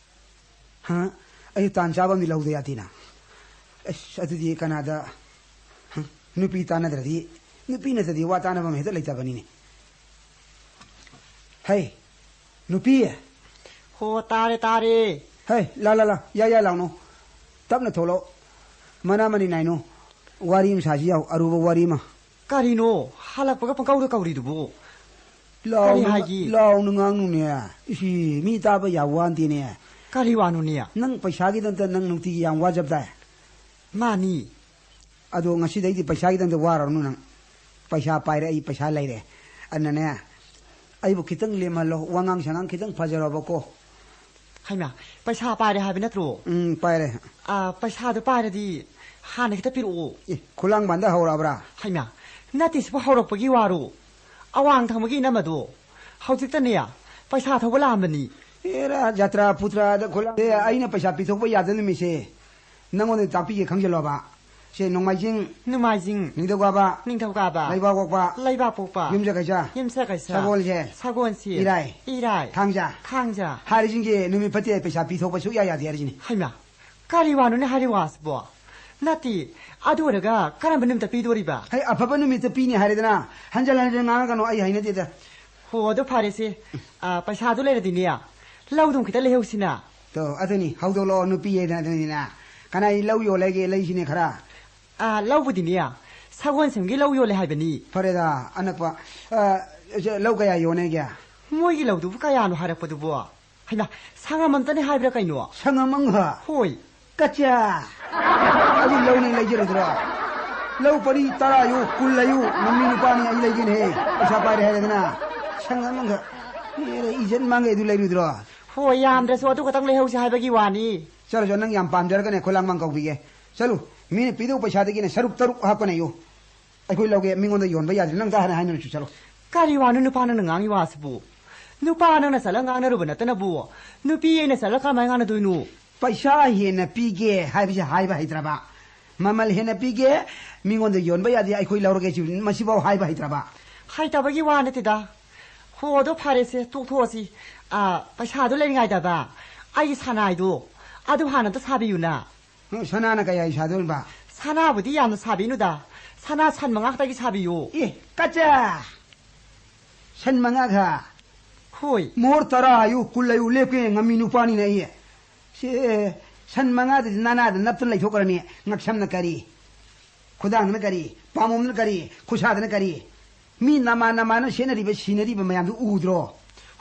ꯍꯥ? ꯑꯩ ꯇꯥꯟ ꯆꯥꯕ ꯑꯃꯗꯤ ꯂꯧꯗ ꯌꯥꯗꯦꯅ꯫ ꯑꯁ, ꯑꯗꯨꯗꯤ ꯀꯅꯥꯗ? ꯍ? ꯅꯨꯄꯤ ꯇꯥꯟꯅꯗ꯭ꯔꯗꯤ, ꯅꯨꯄꯤ ꯅꯠꯇ꯭ꯔꯗꯤ ꯋꯥ ꯇꯥꯟꯅꯕ ꯑꯃ ꯍꯦꯛꯇ ꯂꯩꯇꯕꯅꯤꯅꯦ꯫ ꯍꯩ, ꯅꯨꯄꯤ! ꯍꯣ, ꯇꯥꯔꯦ, ꯇꯥꯔꯦ꯫ ꯍꯩ, ꯂꯥ, ꯂꯥ, ꯂꯥ, ꯌꯥ, ꯌꯥ ꯂꯥꯎꯅꯨ꯫ ꯇꯞꯅ ꯊꯣꯛꯂꯛꯑꯣ꯫ ꯃꯅꯥ ꯃꯅꯤ ꯅꯥꯏꯅꯨ꯫ ꯋꯥꯔꯤ ꯑꯃ ꯁꯥꯁꯤ ꯌꯥꯎ, ꯑꯔꯨꯕ ꯋꯥꯔꯤ ꯑꯃ꯫ ꯀꯔꯤꯅꯣ? ꯍꯜꯂꯛꯄꯒ ꯄꯪꯀꯧꯗ ꯀꯧꯔꯤꯗꯨꯕꯨ? ꯂꯥꯎꯅ ꯀꯔꯤ ꯉ-, ꯍꯥꯏꯒꯦ? ꯂꯥꯎꯅ ꯉꯥꯡꯅꯨꯅꯦ꯫ ꯏꯁꯤ, ꯃꯤ ꯇꯥꯕ ꯌꯥꯕ ꯋꯥ ꯅꯠꯇꯦꯅꯦ꯫ ꯀꯔꯤ ꯋꯥꯅꯣꯅꯦ? ꯅꯪ ꯄꯩꯁꯥꯒꯤꯗꯃꯛꯇ ꯅꯪ ꯅꯨꯡꯇꯤꯒꯤ ꯌꯥꯝ ꯋꯥꯖꯕꯗꯥꯏ? ꯃꯥꯅꯤ꯫ ꯑꯗꯣ ꯉꯁꯤꯗꯩꯗꯤ ꯄꯩꯁꯥꯒꯤꯗꯃꯛꯇ ꯋꯥꯔꯨꯔꯅꯨ ꯅꯪ꯫ ꯄꯩꯁꯥ ꯄꯥꯏꯔꯦ, ꯑꯩ ꯄꯩꯁꯥ ꯂꯩꯔꯦ꯫ ꯑꯗꯨꯅꯅꯦ, ꯑꯩꯕꯨ ꯈꯤꯇꯪ ꯂꯦꯝꯍꯜꯂꯣ, ꯋꯥꯉꯥꯡ ꯁꯉꯥꯡ ꯈꯤꯇꯪ ꯐꯖꯔꯕꯀꯣ꯫ ꯍꯩꯃꯥ, ꯄꯩꯁꯥ ꯄꯥꯏꯔꯦ ꯍꯥꯏꯕ ꯅꯠꯇ꯭ꯔꯣ? ꯎꯝ, ꯄꯥꯏꯔꯦ꯫ ꯑꯥ, ꯄꯩꯁꯥꯗꯣ ꯄꯥꯏꯔꯗꯤ ꯍꯥꯟꯅ ꯈꯤꯇ ꯄꯤꯔꯛꯑꯣ꯫ ꯑꯦ, ꯈꯨꯂꯥꯡꯕꯥꯟꯗ ꯍꯧꯔꯛꯑꯕ꯭ꯔꯥ? ꯍꯩꯃꯥ, ꯅꯠꯇꯦ, ꯁꯤꯕꯨ ꯍꯧꯔꯛꯄꯒꯤ ꯋꯥꯔꯣ? ꯑꯋꯥꯡ ꯊꯪꯕꯒꯤ ꯏꯅꯝꯃꯗꯣ ꯍꯧꯖꯤꯛꯇꯅꯦ ꯄꯩꯁꯥ ꯊꯧꯕ ꯂꯥꯛꯑꯝꯕꯅꯤ꯫ ꯑꯦꯔꯥ, ꯖꯇ꯭ꯔꯥ ꯄꯨꯇ꯭ꯔꯥꯗ ꯈꯨꯂꯥꯡ-, ꯑꯦ, ꯑꯩꯅ ꯄꯩꯁꯥ ꯄꯤꯊꯣꯛꯄ ꯌꯥꯗꯕ ꯅꯨꯃꯤꯠꯁꯦ ꯅꯪꯉꯣꯟꯗ ꯇꯥꯛꯄꯤꯒꯦ, ꯈꯪꯖꯜꯂꯣꯕ꯫ ꯁꯦ, ꯅꯣꯡꯃꯥꯏꯖꯤꯡ, ꯅꯣꯡꯃꯥꯏꯖꯤꯡ, ꯅꯤꯡꯊꯧꯀꯥꯕ, ꯅꯤꯡꯊꯧꯀꯥꯕ, ꯂꯩꯕꯥꯛ ꯄꯣꯛꯄ, ꯂꯩꯕꯥꯛ ꯄꯣꯛꯄ, ꯌꯨꯝꯁꯀꯩꯁ, ꯌꯨꯝꯁꯀꯩꯁ, ꯁꯒꯣꯜꯁꯦ, ꯁꯒꯣꯜꯁꯦ, ꯏꯔꯥꯏ, ꯏꯔꯥꯏ, ꯊꯥꯡꯖ, ꯊꯥꯡꯖ꯫ ꯍꯥꯏꯔꯤꯁꯤꯡꯁꯦ ꯅꯨꯃꯤꯠ ꯐꯠꯇꯦ, ꯄꯩꯁꯥ ꯄꯤꯊꯣꯛꯄ ꯁꯨꯛꯌꯥ ꯌꯥꯗꯦ ꯍꯥꯏꯔꯤꯁꯤꯅꯤ꯫ ꯍꯩꯃꯥ, ꯀꯔꯤ ꯋꯥꯅꯣꯅꯦ ꯍꯥꯏꯔꯤ ꯋꯥꯁꯤꯕꯣ? ꯅꯠꯇꯦ, ꯑꯗꯨ ꯑꯣꯏꯔꯒ ꯀꯔꯝꯕ ꯅꯨꯃꯤꯠꯇ ꯄꯤꯗꯣꯔꯤꯕ? ꯍꯩ, ꯑꯐꯕ ꯅꯨꯃꯤꯠꯇ ꯄꯤꯅꯤ ꯍꯥꯏꯔꯦꯗꯅ꯫ ꯍꯟꯖꯟ ꯍꯟꯖꯟ ꯉꯥꯡꯉꯛꯀꯅꯨ, ꯑꯩ ꯍꯩꯅꯗꯦꯗ꯫ ꯍꯣ, ꯑꯗꯨ ꯐꯔꯦꯁꯦ꯫ ꯑ, ꯄꯩꯁꯥꯗꯨ ꯂꯩꯔꯗꯤꯅꯦ, ꯂꯧꯗꯨꯝ ꯈꯤꯇ ꯂꯩꯍꯧꯁꯤꯅ꯫ ꯇꯣ, ꯑꯗꯨꯅꯤ, ꯍꯧꯗꯣꯛꯂꯛꯑꯣ, ꯅꯨꯄꯤ ꯍꯥꯏꯗꯅ ꯑꯗꯨꯅꯤꯅ꯫ ꯀꯅꯥꯏ ꯂꯧ ꯌꯣꯜꯂꯦꯒꯦ, ꯂꯩꯁꯤꯅꯦ ꯈꯔ꯫ ꯑ, ꯂꯧꯕꯨꯗꯤꯅꯦ, ꯁꯒꯣꯜꯁꯦꯝꯒꯤ ꯂꯧ ꯌꯣꯜꯂꯦ ꯍꯥꯏꯕꯅꯤ꯫ ꯐꯔꯦꯗ, ꯑꯅꯛꯄ, ꯑ, ꯂꯧ ꯀꯌꯥ ꯌꯣꯟꯅꯦꯒꯦ? ꯃꯣꯏꯒꯤ ꯂꯧꯗꯨꯕꯨ ꯀꯌꯥꯅꯣ ꯍꯥꯏꯔꯛꯄꯗꯨꯕꯣ? ꯍꯩꯃꯥ, ꯁꯪꯉꯝ ꯑꯝꯇꯅꯦ ꯍꯥꯏꯕ꯭ꯔꯥ ꯀꯩꯅꯣ? ꯁꯪꯉꯝ ꯑꯃꯒ? ꯍꯣꯏ꯫ ꯀꯆꯥ! ꯑꯗꯨ ꯂꯧꯅꯤ ꯂꯩꯖꯔꯨꯗ꯭ꯔꯣ? ꯂꯧ ꯄꯔꯤ ꯇꯔꯥ ꯌꯨ, ꯀꯨꯟ ꯂꯩꯌꯨ, ꯃꯃꯤ ꯅꯨꯄꯥꯅꯤ ꯑꯩ ꯂꯩꯒꯦꯅꯦꯍꯦ꯫ ꯄꯩꯁꯥ ꯄꯥꯏꯔꯦ ꯍꯥꯏꯔꯦꯗꯅ꯫ ꯁꯪꯉꯝ ꯑꯃꯒ꯫ ꯑꯦꯔꯦ, ꯏꯖꯠ ꯃꯥꯡꯒꯦ ꯑꯗꯨ ꯂꯩꯔꯨꯗ꯭ꯔꯣ? ꯍꯣꯏ, ꯌꯥꯝꯗ꯭ꯔꯁꯨ ꯑꯗꯨ ꯈꯛꯇꯪ ꯂꯩꯍꯧꯁꯤ ꯍꯥꯏꯕꯒꯤ ꯋꯥꯅꯤ꯫ ꯆꯠꯂꯣ, ꯆꯠꯂꯣ, ꯅꯪ ꯌꯥꯝ ꯄꯥꯝꯖꯔꯒꯅꯦ, ꯈꯨꯂꯥꯡ ꯃꯥꯡ ꯀꯧꯕꯤꯒꯦ꯫ ꯆꯠꯂꯨ, ꯃꯤꯅ ꯄꯤꯗꯧ ꯄꯩꯁꯥꯗꯒꯤꯅꯦ ꯁꯔꯨꯛ ꯇꯔꯨꯛ ꯍꯥꯞꯀꯅꯦꯌꯨ꯫ ꯑꯩꯈꯣꯏ ꯂꯧꯒꯦ, ꯃꯤꯉꯣꯟꯗ ꯌꯣꯟꯕ ꯌꯥꯗ꯭ꯔꯦ꯫ ꯅꯪ ꯇ ꯍꯥꯟꯅ ꯍꯥꯏꯅꯔꯨꯆꯣ, ꯆꯠꯂꯣ꯫ ꯀꯔꯤ ꯋꯥꯅꯣ ꯅꯨꯄꯥ ꯅꯪꯅ ꯉꯥꯡꯉꯤ ꯋꯥꯁꯤꯕꯨ? ꯅꯨꯄꯥ ꯅꯪꯅ ꯆꯠꯂ ꯉꯥꯡꯅꯔꯨꯕ ꯅꯠꯇꯅꯕꯨ, ꯅꯨꯄꯤ ꯑꯩꯅ ꯆꯠꯂ ꯀꯃꯥꯏ ꯉꯥꯡꯅꯗꯣꯏꯅꯣ? ꯄꯩꯁꯥ ꯍꯦꯟꯅ ꯄꯤꯒꯦ ꯍꯥꯏꯕꯁꯦ ꯍꯥꯏꯕ ꯍꯩꯇ꯭ꯔꯕ? ꯃꯃꯜ ꯍꯦꯟꯅ ꯄꯤꯒꯦ, ꯃꯤꯉꯣꯟꯗ ꯌꯣꯟꯕ ꯌꯥꯗꯦ, ꯑꯩꯈꯣꯏ ꯂꯧꯔꯒꯦ ꯁꯤ, ꯃꯁꯤꯐꯥꯎ ꯍꯥꯏꯕ ꯍꯩꯇ꯭ꯔꯕ? ꯍꯩꯇꯕꯒꯤ ꯋꯥ ꯅꯠꯇꯦꯗ꯫ ꯍꯣ, ꯑꯗꯣ ꯐꯔꯦꯁꯦ, ꯇꯣꯛꯊꯣꯛꯑꯁꯤ꯫ ꯑꯥ, ꯄꯩꯁꯥꯗꯣ ꯂꯩꯔꯤꯉꯩꯗꯕ ꯑꯩꯒꯤ ꯁꯅꯥꯏꯗꯣ ꯑꯗꯨ ꯍꯥꯟꯅ ꯑꯝꯇ ꯁꯥꯕꯤꯌꯨꯅ꯫ ꯅꯪ ꯁꯅꯥꯅ ꯀꯌꯥꯒꯤ ꯁꯥꯗꯣꯔꯤꯕ? ꯁꯅꯥꯕꯨꯗꯤ ꯌꯥꯝꯅ ꯁꯥꯕꯤꯅꯨꯗ꯫ ꯁꯅꯥ ꯁꯟ ꯃꯉꯥ ꯈꯛꯇꯒꯤ ꯁꯥꯕꯤꯌꯨ꯫ ꯑꯦ, ꯀꯆꯥ! ꯁꯟ ꯃꯉꯥ ꯈꯛ? ꯍꯣꯏ꯫ ꯃꯣꯍꯣꯔ ꯇꯔꯥ ꯍꯥꯏꯌꯨ, ꯀꯨꯟ ꯍꯥꯏꯌꯨ, ꯂꯦꯞꯀꯦ ꯉꯝꯃꯤ ꯅꯨꯄꯥꯅꯤꯅ ꯑꯩ꯫ ꯁꯦ, ꯁꯟ ꯃꯉꯥꯗꯨꯗꯤ ꯅꯅꯥꯗ ꯅꯞꯇꯅ ꯂꯩꯊꯣꯛꯈ꯭ꯔꯅꯤ꯫ ꯉꯛꯁꯝꯅ ꯀꯔꯤ? ꯈꯨꯗꯥꯡꯗꯅ ꯀꯔꯤ? ꯄꯥꯝꯕꯣꯝꯗꯅ ꯀꯔꯤ? ꯈꯨꯠꯁꯥꯗꯅ ꯀꯔꯤ? ꯃꯤ ꯅꯃꯥ ꯅꯃꯥꯅ ꯁꯦꯠꯅꯔꯤꯕ ꯁꯤꯅꯔꯤꯕ ꯃꯌꯥꯝꯗꯨ ꯎꯗ꯭ꯔꯣ?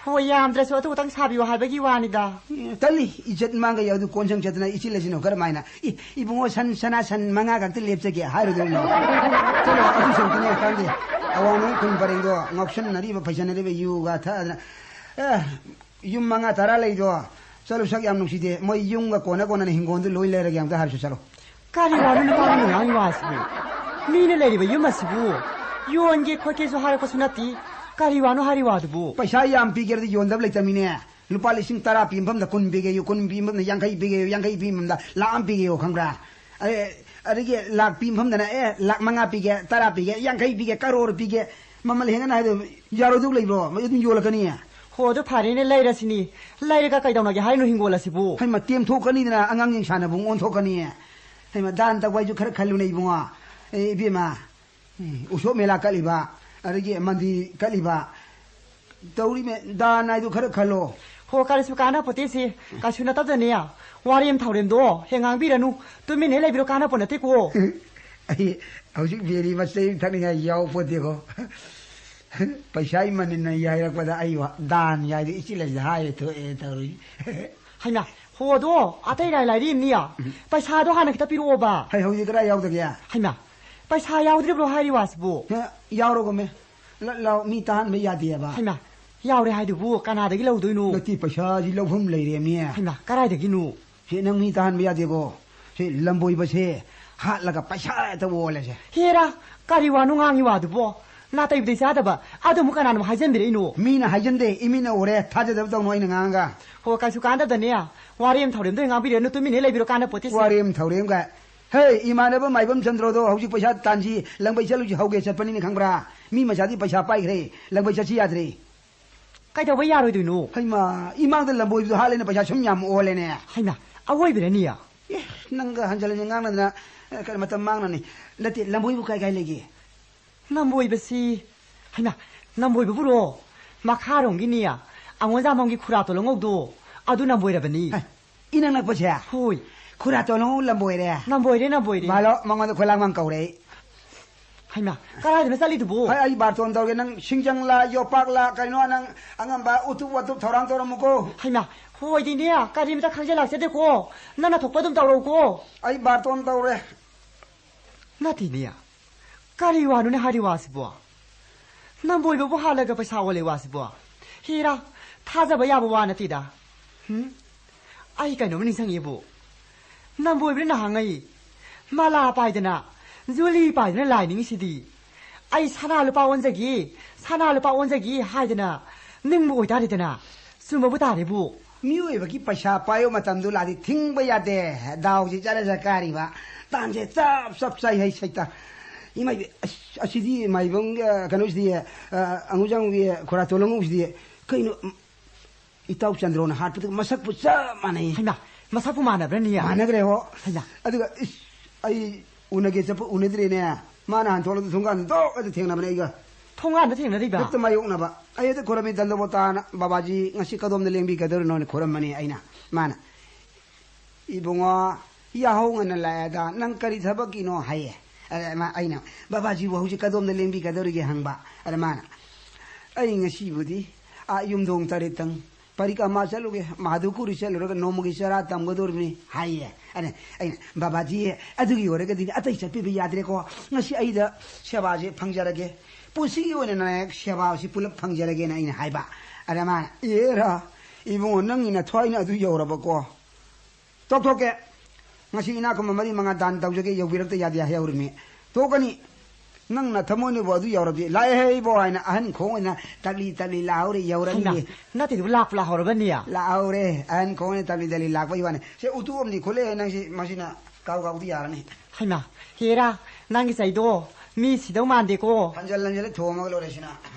ꯍꯣꯏ, ꯌꯥꯝꯗ꯭ꯔꯁꯨ ꯑꯗꯨ ꯈꯛꯇꯪ ꯁꯥꯕꯤꯌꯨ ꯍꯥꯏꯕꯒꯤ ꯋꯥꯅꯤꯗ꯫ ꯑꯦ, ꯇꯜꯂꯤ, ꯏꯖꯠ ꯃꯥꯡꯒꯩ ꯑꯗꯨ ꯀꯣꯟꯁꯪ ꯆꯠꯇꯅ ꯏꯆꯤꯜ ꯑꯁꯤꯅ ꯀꯔꯝꯍꯥꯏꯅ? ꯏ, ꯏꯕꯨꯡꯉꯣ, ꯁꯟ, ꯁꯅꯥ ꯁꯟ ꯃꯉꯥ ꯈꯛꯇ ꯂꯦꯞꯆꯒꯦ ꯍꯥꯏꯔꯨꯗꯣꯏꯅꯣ? ꯆꯠꯂꯣ, ꯑꯗꯨ ꯁꯔꯨꯛꯇꯨꯅ ꯀꯥꯟꯗꯦ꯫ ꯑꯋꯥꯡꯂꯣꯝ ꯈꯨꯟ ꯄꯔꯦꯡꯗꯣ ꯉꯥꯎꯁꯟꯅꯔꯤꯕ, ꯐꯩꯁꯟꯅꯔꯤꯕ, ꯌꯨꯒ ꯊꯛꯑꯗꯅ꯫ ꯑꯦ, ꯌꯨꯝ ꯃꯉꯥ ꯇꯔꯥ ꯂꯩꯗꯣ, ꯆꯠꯂꯨ, ꯁꯛ ꯌꯥꯝ ꯅꯨꯡꯁꯤꯗꯦ꯫ ꯃꯣꯏ ꯌꯨꯝꯒ ꯀꯣꯟꯅ ꯀꯣꯟꯅꯅ ꯍꯤꯡꯒꯣꯜꯗꯨ ꯂꯣꯏ ꯂꯩꯔꯒꯦ, ꯑꯝꯇ ꯍꯥꯏꯔꯨꯁꯤ, ꯆꯠꯂꯣ꯫ ꯀꯔꯤ ꯋꯥꯅꯣ ꯅꯨꯄꯥꯗꯨꯅ ꯉꯥꯡꯉꯤ ꯋꯥꯁꯤꯕꯨ? ꯃꯤꯅ ꯂꯩꯔꯤꯕ ꯌꯨꯝ ꯑꯁꯤꯕꯨ ꯌꯣꯟꯒꯦ ꯈꯣꯠꯀꯦꯁꯨ ꯍꯥꯏꯔꯛꯄꯁꯨ ꯅꯠꯇꯦ꯫ ꯀꯔꯤ ꯋꯥꯅꯣ ꯍꯥꯏꯔꯤ ꯋꯥꯗꯨꯕꯨ? ꯄꯩꯁꯥ ꯌꯥꯝ ꯄꯤꯒꯦꯔꯗꯤ ꯌꯣꯟꯗꯕ ꯂꯩꯇꯕꯅꯤꯅꯦ꯫ ꯂꯨꯄꯥ ꯂꯤꯁꯤꯡ ꯇꯔꯥ ꯄꯤ ꯃꯐꯝꯗ ꯀꯨꯟ ꯄꯤꯒꯦꯌꯨ, ꯀꯨꯟ ꯄꯤ ꯃꯐꯝꯗ ꯌꯥꯡꯈꯩ ꯄꯤꯒꯦꯌꯨ, ꯌꯥꯡꯈꯩ ꯄꯤ ꯃꯐꯝꯗ ꯂꯥꯛ ꯑꯃ ꯄꯤꯒꯦꯌꯨ, ꯈꯪꯕ꯭ꯔꯥ? ꯑꯦ, ꯑꯗꯒꯤ ꯂꯥꯛ ꯄꯤ ꯃꯐꯝꯗꯅ, "ꯑꯦ, ꯂꯥꯛ ꯃꯉꯥ ꯄꯤꯒꯦ, ꯇꯔꯥ ꯄꯤꯒꯦ, ꯌꯥꯡꯈꯩ ꯄꯤꯒꯦ, ꯀꯔꯣꯔ ꯄꯤꯒꯦ", ꯃꯃꯜ ꯍꯦꯟꯒꯠꯅ ꯍꯥꯏꯗꯣ ꯌꯥꯔꯣꯏꯗꯧ ꯂꯩꯕ꯭ꯔꯣ? ꯑꯗꯨꯝ ꯌꯣꯜꯂꯛꯀꯅꯤ꯫ ꯍꯣ, ꯑꯗꯨ ꯐꯔꯦꯅꯦ, ꯂꯩꯔꯁꯤꯅꯤ꯫ ꯂꯩꯔꯒ ꯀꯩꯗꯧꯅꯒꯦ ꯍꯥꯏꯅꯣ ꯍꯤꯡꯒꯣꯜ ꯑꯁꯤꯕꯨ? ꯍꯩꯃ, ꯇꯦꯝꯊꯣꯛꯀꯅꯤꯗꯅ, ꯑꯉꯥꯡꯁꯤꯡ ꯁꯥꯟꯅꯕꯨꯡ ꯑꯣꯟꯊꯣꯛꯀꯅꯤ꯫ ꯍꯩꯃ, ꯗꯥꯟ ꯇꯧꯕ ꯍꯥꯏꯁꯨ ꯈꯔ ꯈꯜꯂꯨꯅꯦ, ꯏꯕꯨꯡꯉꯣ꯫ ꯑꯦ, ꯏꯕꯦꯝꯃ, ꯎꯝ, ꯎꯁꯣꯞ ꯃꯦꯂꯥ ꯀꯠꯂꯤꯕ, ꯑꯗꯒꯤ ꯃꯟꯗꯤꯔ ꯀꯠꯂꯤꯕ, ꯇꯧꯔꯤꯃꯦ, ꯗꯥꯟ ꯍꯥꯏꯗꯨ ꯈꯔ ꯈꯜꯂꯣ꯫ ꯍꯣ, ꯀꯔꯤꯁꯨ ꯀꯥꯟꯅꯄꯣꯠꯇꯦꯁꯦ꯫ ꯀꯩꯁꯨ ꯅꯠꯇꯕꯗꯅꯦ, ꯋꯥꯔꯦꯝ ꯊꯧꯔꯦꯝꯗꯣ ꯍꯦꯛ ꯉꯥꯡꯕꯤꯔꯅꯨ꯫ ꯇꯨꯃꯤꯟꯅ ꯍꯦꯛ ꯂꯩꯕꯤꯔꯣ, ꯀꯥꯟꯅꯄꯣꯠ ꯅꯠꯇꯦꯀꯣ꯫ ꯑꯩ ꯍꯧꯖꯤꯛ ꯕꯦꯔꯤ ꯃꯆꯩ ꯑꯃ ꯊꯛꯅꯤꯡꯉꯥꯏ ꯌꯥꯎꯄꯣꯠꯇꯦꯀꯣ꯫ ꯄꯩꯁꯥ ꯏꯃꯟꯅ ꯌꯥꯏꯔꯛꯄꯗ ꯑꯩ ꯋꯥ-, ꯗꯥꯟ ꯌꯥꯏꯗ ꯏꯆꯤꯜ ꯑꯁꯤꯗ ꯍꯥꯏꯔꯦ ꯊꯣꯛꯑꯦ ꯇꯧꯔꯤ꯫ ꯍꯩꯃꯥ, ꯍꯣ ꯑꯗꯣ, ꯑꯇꯩ ꯂꯥꯏ ꯂꯥꯏꯔꯤ ꯑꯃꯅꯤ꯫ ꯎꯝ꯫ ꯄꯩꯁꯥꯗꯣ ꯍꯥꯟꯅ ꯈꯤꯇ ꯄꯤꯔꯛꯑꯣꯕ꯫ ꯍꯩ, ꯍꯧꯖꯤꯛ ꯀꯗꯥꯏ ꯌꯥꯎꯗꯒꯦ? ꯍꯩꯃꯥ, ꯄꯩꯁꯥ ꯌꯥꯎꯗ꯭ꯔꯤꯕ꯭ꯔꯣ ꯍꯥꯏꯔꯤ ꯋꯥꯁꯤꯕꯨ? ꯍꯦ, ꯌꯥꯎꯔꯒꯨꯝꯃꯦ꯫ ꯂꯠ ꯂꯥꯎ, ꯃꯤ ꯇꯥꯍꯟꯕ ꯌꯥꯗꯦꯕ꯫ ꯍꯩꯃꯥ, ꯌꯥꯎꯔꯦ ꯍꯥꯏꯗꯨꯕꯨ ꯀꯅꯥꯗꯒꯤ ꯂꯧꯗꯣꯏꯅꯣ? ꯅꯠꯇꯦ, ꯄꯩꯁꯥꯁꯤ ꯂꯧꯐꯝ ꯂꯩꯔꯦꯃꯤ꯫ ꯍꯩꯃꯥ, ꯀꯗꯥꯏꯗꯒꯤꯅꯣ? ꯁꯤ ꯅꯪ ꯃꯤ ꯇꯥꯍꯟꯕ ꯌꯥꯗꯦꯀꯣ꯫ ꯁꯤ ꯂꯝꯕꯣꯏꯕꯁꯦ ꯍꯥꯠꯂꯒ ꯄꯩꯁꯥ ꯍꯦꯛꯇ ꯑꯣꯜꯂꯁꯦ꯫ ꯍꯦꯔꯥ, ꯀꯔꯤ ꯋꯥꯅꯣ ꯉꯥꯡꯉꯤ ꯋꯥꯗꯨꯕꯣ? ꯅꯥꯇꯩꯕꯨꯗꯤ ꯆꯥꯗꯕ꯫ ꯑꯗꯨ ꯑꯃꯨꯛ ꯀꯅꯥꯅ ꯑꯃꯨꯛ ꯍꯥꯏꯖꯟꯕꯤꯔꯛꯏꯅꯣ? ꯃꯤꯅ ꯍꯥꯏꯖꯟꯗꯦ, ꯏꯃꯤꯠꯅ ꯎꯔꯦ꯫ ꯊꯥꯖꯗꯕ ꯇꯧꯅꯨ ꯑꯩꯅ ꯉꯥꯡꯉꯒ꯫ ꯍꯣ, ꯀꯩꯁꯨ ꯀꯥꯟꯗꯕꯗꯅꯦ꯫ ꯋꯥꯔꯦꯝ ꯊꯧꯔꯦꯝꯗꯣ ꯉꯥꯡꯕꯤꯔꯅꯨ, ꯇꯨꯃꯤꯟꯅ ꯂꯩꯕꯤꯔꯣ, ꯀꯥꯟꯅꯄꯣꯠꯇꯦ ꯁꯦ꯫ ꯋꯥꯔꯦꯝ ꯊꯧꯔꯦꯝꯒ꯫ ꯍꯦ, ꯏꯃꯥꯟꯅꯕ ꯃꯥꯏꯕꯝ ꯆꯟꯗ꯭ꯔꯣꯗꯣ ꯍꯧꯖꯤꯛ ꯄꯩꯁꯥ ꯇꯥꯟꯁꯤ, ꯂꯪꯕꯩ ꯆꯠꯂꯨꯁꯤ ꯍꯧꯒꯦ ꯆꯠꯄꯅꯤꯅꯦ, ꯈꯪꯕ꯭ꯔꯥ? ꯃꯤ ꯃꯆꯥꯗꯤ ꯄꯩꯁꯥ ꯄꯥꯏꯈ꯭ꯔꯦ, ꯂꯪꯕꯩ ꯆꯠꯁꯤ ꯌꯥꯗ꯭ꯔꯦ꯫ ꯀꯩꯗꯧꯕ ꯌꯥꯔꯣꯏꯗꯣꯏꯅꯣ? ꯍꯩꯃꯥ, ꯏꯃꯥꯡꯗ ꯂꯝꯕꯣꯏꯕꯗꯣ ꯍꯥꯠꯂꯦꯅ ꯄꯩꯁꯥ ꯁꯨꯝ ꯌꯥꯝ ꯑꯣꯜꯂꯦꯅꯦ꯫ ꯍꯩꯃꯥ, ꯑꯋꯣꯏꯕꯤꯔꯅꯤ? ꯑꯦ, ꯅꯪꯒ ꯍꯟꯖꯤꯟ ꯍꯟꯖꯤꯟ ꯉꯥꯡꯅꯗꯅ, ꯑꯦ, ꯀꯔꯤ ꯃꯇꯝ ꯃꯥꯡꯅꯅꯤ? ꯅꯠꯇꯦ, ꯂꯝꯕꯣꯏꯕꯨ ꯀꯥꯏ ꯀꯥꯏ ꯂꯩꯒꯦ? ꯅꯝꯕꯣꯏꯕꯁꯤ, ꯍꯩꯃꯥ, ꯅꯝꯕꯣꯏꯕꯕꯨꯔꯣ? ꯃꯈꯥꯔꯣꯝꯒꯤꯅꯤ, ꯑꯉꯣꯟꯖꯥꯃꯝꯒꯤ ꯈꯨꯔꯥ ꯇꯣꯂꯣꯉꯧꯗꯣ, ꯑꯗꯨ ꯅꯝꯕꯣꯏꯔꯕꯅꯤ꯫ ꯍꯦ, ꯏꯅꯛ ꯅꯛꯄꯁꯦ? ꯍꯣꯏ꯫ ꯈꯨꯔꯥ ꯇꯣꯂꯣꯉꯧ ꯂꯝꯕꯣꯏꯔꯦ? ꯅꯝꯕꯣꯏꯔꯦ, ꯅꯝꯕꯣꯏꯔꯦ꯫ ꯃꯥꯂꯣ, ꯃꯉꯣꯟꯗ ꯈꯣꯏꯂꯥꯡꯃꯥꯡ ꯀꯧꯔꯦ ꯑꯩ꯫ ꯍꯩꯃꯥ, ꯀꯗꯥꯏꯗꯅꯣ ꯆꯠꯂꯤꯗꯨꯕꯨ? ꯍꯩ, ꯑꯩ ꯕꯥꯔꯇꯣꯟ ꯇꯧꯔꯒꯦ, ꯅꯪ ꯁꯤꯡꯖꯪꯂꯥ, ꯌꯣꯄꯥꯛꯂꯥ, ꯀꯩꯅꯣ, ꯅꯪ ꯑꯉꯝꯕ ꯎꯇꯨꯞ ꯋꯥꯇꯨꯞ ꯊꯧꯔꯥꯡ ꯇꯧꯔꯝꯃꯨꯀꯣ꯫ ꯍꯩꯃꯥ, ꯍꯣꯏꯗꯤꯅꯦ, ꯀꯔꯤꯝꯇ ꯈꯪꯖꯜꯂꯛꯆꯗꯦꯀꯣ꯫ ꯅꯪꯅ ꯊꯣꯛꯄ ꯑꯗꯨꯝ ꯇꯧꯔꯛꯎꯀꯣ꯫ ꯑꯩ ꯕꯥꯔꯇꯣꯟ ꯇꯧꯔꯦ꯫ ꯅꯠꯇꯦꯅꯦ, ꯀꯔꯤ ꯋꯥꯅꯣꯅꯦ ꯍꯥꯏꯔꯤ ꯋꯥꯁꯤꯕꯣ? ꯅꯝꯕꯣꯏꯕꯕꯨ ꯍꯥꯜꯂꯒ ꯄꯩꯁꯥ ꯑꯣꯜꯂꯦ ꯋꯥꯁꯤꯕꯣ? ꯍꯦꯔꯥ, ꯊꯥꯖꯕ ꯌꯥꯕ ꯋꯥ ꯅꯠꯇꯦꯗ꯫ ꯍꯨꯝ? ꯑꯩ ꯀꯩꯅꯣꯝ ꯅꯤꯡꯁꯤꯡꯉꯦꯕꯨ꯫ ꯅꯝꯕꯣꯏꯕꯅ ꯅꯍꯥꯟꯉꯩ ꯃꯂꯥ ꯄꯥꯏꯗꯅ, ꯖꯨꯂꯤ ꯄꯥꯏꯗꯅ ꯂꯥꯏ ꯅꯤꯡꯉꯤꯁꯤꯗꯤ꯫ ꯑꯩ ꯁꯅꯥ ꯂꯨꯄꯥ ꯑꯣꯟꯖꯒꯦ, ꯁꯅꯥ ꯂꯨꯄꯥ ꯑꯣꯟꯖꯒꯦ ꯍꯥꯏꯗꯅ ꯅꯤꯡꯕ ꯑꯣꯏꯇꯥꯔꯦꯗꯅ꯫ ꯆꯨꯝꯕꯕꯨ ꯇꯥꯔꯦꯕꯨ꯫ ꯃꯤꯑꯣꯏꯕꯒꯤ ꯄꯩꯁꯥ ꯄꯥꯏꯕ ꯃꯇꯝꯗꯨ ꯂꯥꯛꯑꯗꯤ ꯊꯤꯡꯕ ꯌꯥꯗꯦ꯫ ꯗꯥꯎꯁꯦ ꯆꯠꯂ ꯆꯠ ꯀꯥꯔꯤꯕ꯫ ꯇꯥꯟꯁꯦ ꯆꯞ ꯆꯞ ꯆꯥꯏ ꯍꯩ ꯁꯩꯇ꯫ ꯏꯃꯥꯏꯕꯤ, ꯑꯁ, ꯑꯁꯤꯗꯤ ꯃꯥꯏꯕꯝꯒꯤ, ꯑ, ꯀꯩꯅꯣꯁꯤꯗꯤ, ꯑ, ꯑꯉꯨꯖꯥꯡꯒꯤ ꯈꯣꯔꯥꯇꯣꯟ ꯑꯉꯧꯕꯁꯤꯗꯤ ꯀꯩꯅꯣ, ꯎꯝ, ꯏꯇꯥꯎ ꯆꯟꯗ꯭ꯔꯣꯅ ꯍꯥꯠꯄꯗꯨꯒ ꯃꯁꯛꯄꯨ ꯆꯞ ꯃꯥꯟꯅꯩ꯫ ꯍꯩꯃꯥ, ꯃꯁꯛꯄꯨ ꯃꯥꯟꯅꯕ꯭ꯔꯅꯦ? ꯃꯥꯟꯅꯈ꯭ꯔꯦ ꯍꯣ꯫ ꯍꯩꯃꯥ꯫ ꯑꯗꯨꯒ, ꯏꯁ, ꯑꯩ ꯎꯅꯒꯦ ꯆꯠꯄ ꯎꯅꯗ꯭ꯔꯦꯅꯦ꯫ ꯃꯥꯅ ꯍꯥꯟ ꯊꯣꯛꯂꯛꯄꯗ ꯊꯣꯡꯒꯥꯟꯗ ꯗꯣꯛ ꯑꯗ ꯊꯦꯡꯅꯕꯅꯦ ꯑꯩꯒ꯫ ꯊꯣꯡꯒꯥꯟꯗ ꯊꯦꯡꯅꯔꯤꯕ? ꯍꯦꯛꯇ ꯃꯥꯌꯣꯛꯅꯕ꯫ ꯑꯩ ꯍꯦꯛꯇ ꯈꯣꯏꯔꯝꯃꯤ, "ꯗꯟꯗꯣꯕꯣꯇꯥꯅ ꯕꯥꯕꯥꯖꯤ ꯉꯁꯤ ꯀꯗꯣꯝꯗ ꯂꯦꯡꯕꯤꯒꯗꯧꯔꯤꯅꯣꯅ?" ꯈꯣꯏꯔꯝꯕꯅꯤ ꯑꯩꯅ꯫ ꯃꯥꯅ, "ꯏꯕꯨꯡꯉꯣ, ꯌꯥꯍꯧ ꯉꯟꯅ ꯂꯥꯛꯑꯦꯗ, ꯅꯪ ꯀꯔꯤ ꯊꯕꯛꯀꯤꯅꯣ?" ꯍꯥꯏꯌꯦ꯫ ꯑꯗ ꯃꯥ, ꯑꯩꯅ, "ꯕꯥꯕꯥꯖꯤꯕꯨ ꯍꯧꯖꯤꯛ ꯀꯗꯣꯝꯗ ꯂꯦꯡꯕꯤꯒꯗꯧꯔꯤꯒꯦ?" ꯍꯪꯕ꯫ ꯑꯗ ꯃꯥꯅ, "ꯑꯩ ꯉꯁꯤꯕꯨꯗꯤ ꯑꯥ ꯌꯨꯝꯊꯣꯡ ꯇꯔꯦꯠꯇꯪ ꯄꯔꯤꯀ꯭ꯔꯃꯥ ꯆꯠꯂꯨꯒꯦ, ꯃꯥꯙꯨꯀꯨꯔꯤ ꯆꯠꯂꯨꯔꯒ ꯅꯣꯡꯃꯒꯤ ꯆꯔꯥ ꯇꯝꯒꯗꯧꯔꯤꯕꯅꯤ" ꯍꯥꯏꯌꯦ꯫ ꯑꯩꯅ, ꯑꯩꯅ, "ꯕꯥꯕꯥꯖꯤ, ꯑꯗꯨꯒꯤ ꯑꯣꯏꯔꯒꯗꯤ ꯑꯇꯩ ꯆꯠꯄꯤꯕ ꯌꯥꯗ꯭ꯔꯦꯀꯣ꯫ ꯉꯁꯤ ꯑꯩꯗ ꯁꯦꯕꯥꯁꯦ ꯐꯪꯖꯔꯒꯦ꯫ ꯄꯨꯟꯁꯤꯒꯤ ꯑꯣꯏꯅ ꯅꯥꯌꯛ ꯁꯦꯕꯥꯁꯤ ꯄꯨꯂꯞ ꯐꯪꯖꯔꯒꯦꯅ" ꯑꯩꯅ ꯍꯥꯏꯕ꯫ ꯑꯗ ꯃꯥꯅ, "ꯑꯦꯔꯥ, ꯏꯕꯨꯡꯉꯣ, ꯅꯪꯒꯤ ꯅꯊ꯭ꯋꯥꯏꯅ ꯑꯗꯨ ꯌꯧꯔꯕꯀꯣ? ꯇꯣꯛꯊꯣꯛꯀꯦ꯫ ꯉꯁꯤ ꯏꯅꯥꯛ ꯈꯨꯟꯕ ꯃꯔꯤ ꯃꯉꯥ ꯗꯥꯟ ꯇꯧꯖꯒꯦ, ꯌꯧꯕꯤꯔꯛꯇ ꯌꯥꯗꯦ" ꯍꯥꯏꯍꯧꯔꯤꯃꯤ꯫ ꯇꯣꯛꯀꯅꯤ꯫ "ꯅꯪ ꯅꯊꯃꯣꯏꯅꯕꯨ ꯑꯗꯨ ꯌꯧꯔꯕꯗꯤ, ꯂꯥꯛꯑꯦꯍꯦ ꯏꯕꯣ" ꯍꯥꯏꯅ ꯑꯍꯟ ꯈꯣꯡ ꯑꯣꯏꯅ ꯇꯞꯂꯤ ꯇꯞꯂꯤ ꯂꯥꯎꯔꯦ, ꯍꯩꯃꯥ, ꯌꯧꯔꯅꯤ꯫ ꯅꯠꯇꯦꯗꯨꯕꯨ ꯂꯥꯛꯄ ꯂꯥꯛꯍꯧꯔꯕꯅꯦ? ꯂꯥꯛꯍꯧꯔꯦ꯫ ꯑꯍꯟ ꯈꯣꯡ ꯑꯣꯏꯅ ꯇꯞꯂꯤ ꯇꯞꯂꯤ ꯂꯥꯛꯄꯒꯤ ꯋꯥꯅꯤ꯫ ꯁꯦ ꯎꯇꯨꯞ ꯑꯃꯗꯤ ꯈꯨꯠꯂꯛꯑꯦ ꯅꯪꯁꯤ, ꯃꯁꯤꯅ ꯀꯥꯎ ꯀꯥꯎꯗꯤ ꯌꯥꯔꯅꯤ꯫ ꯍꯩꯃꯥ, ꯍꯦꯔꯥ, ꯅꯪꯒꯤ ꯆꯩꯗꯣ ꯃꯤ ꯁꯤꯗꯧ ꯃꯥꯟꯗꯦꯀꯣ꯫ ꯍꯟꯖꯜ ꯍꯟꯖꯜꯂ ꯊꯣꯝꯃꯒ ꯂꯣꯏꯔꯦ ꯁꯤꯅ꯫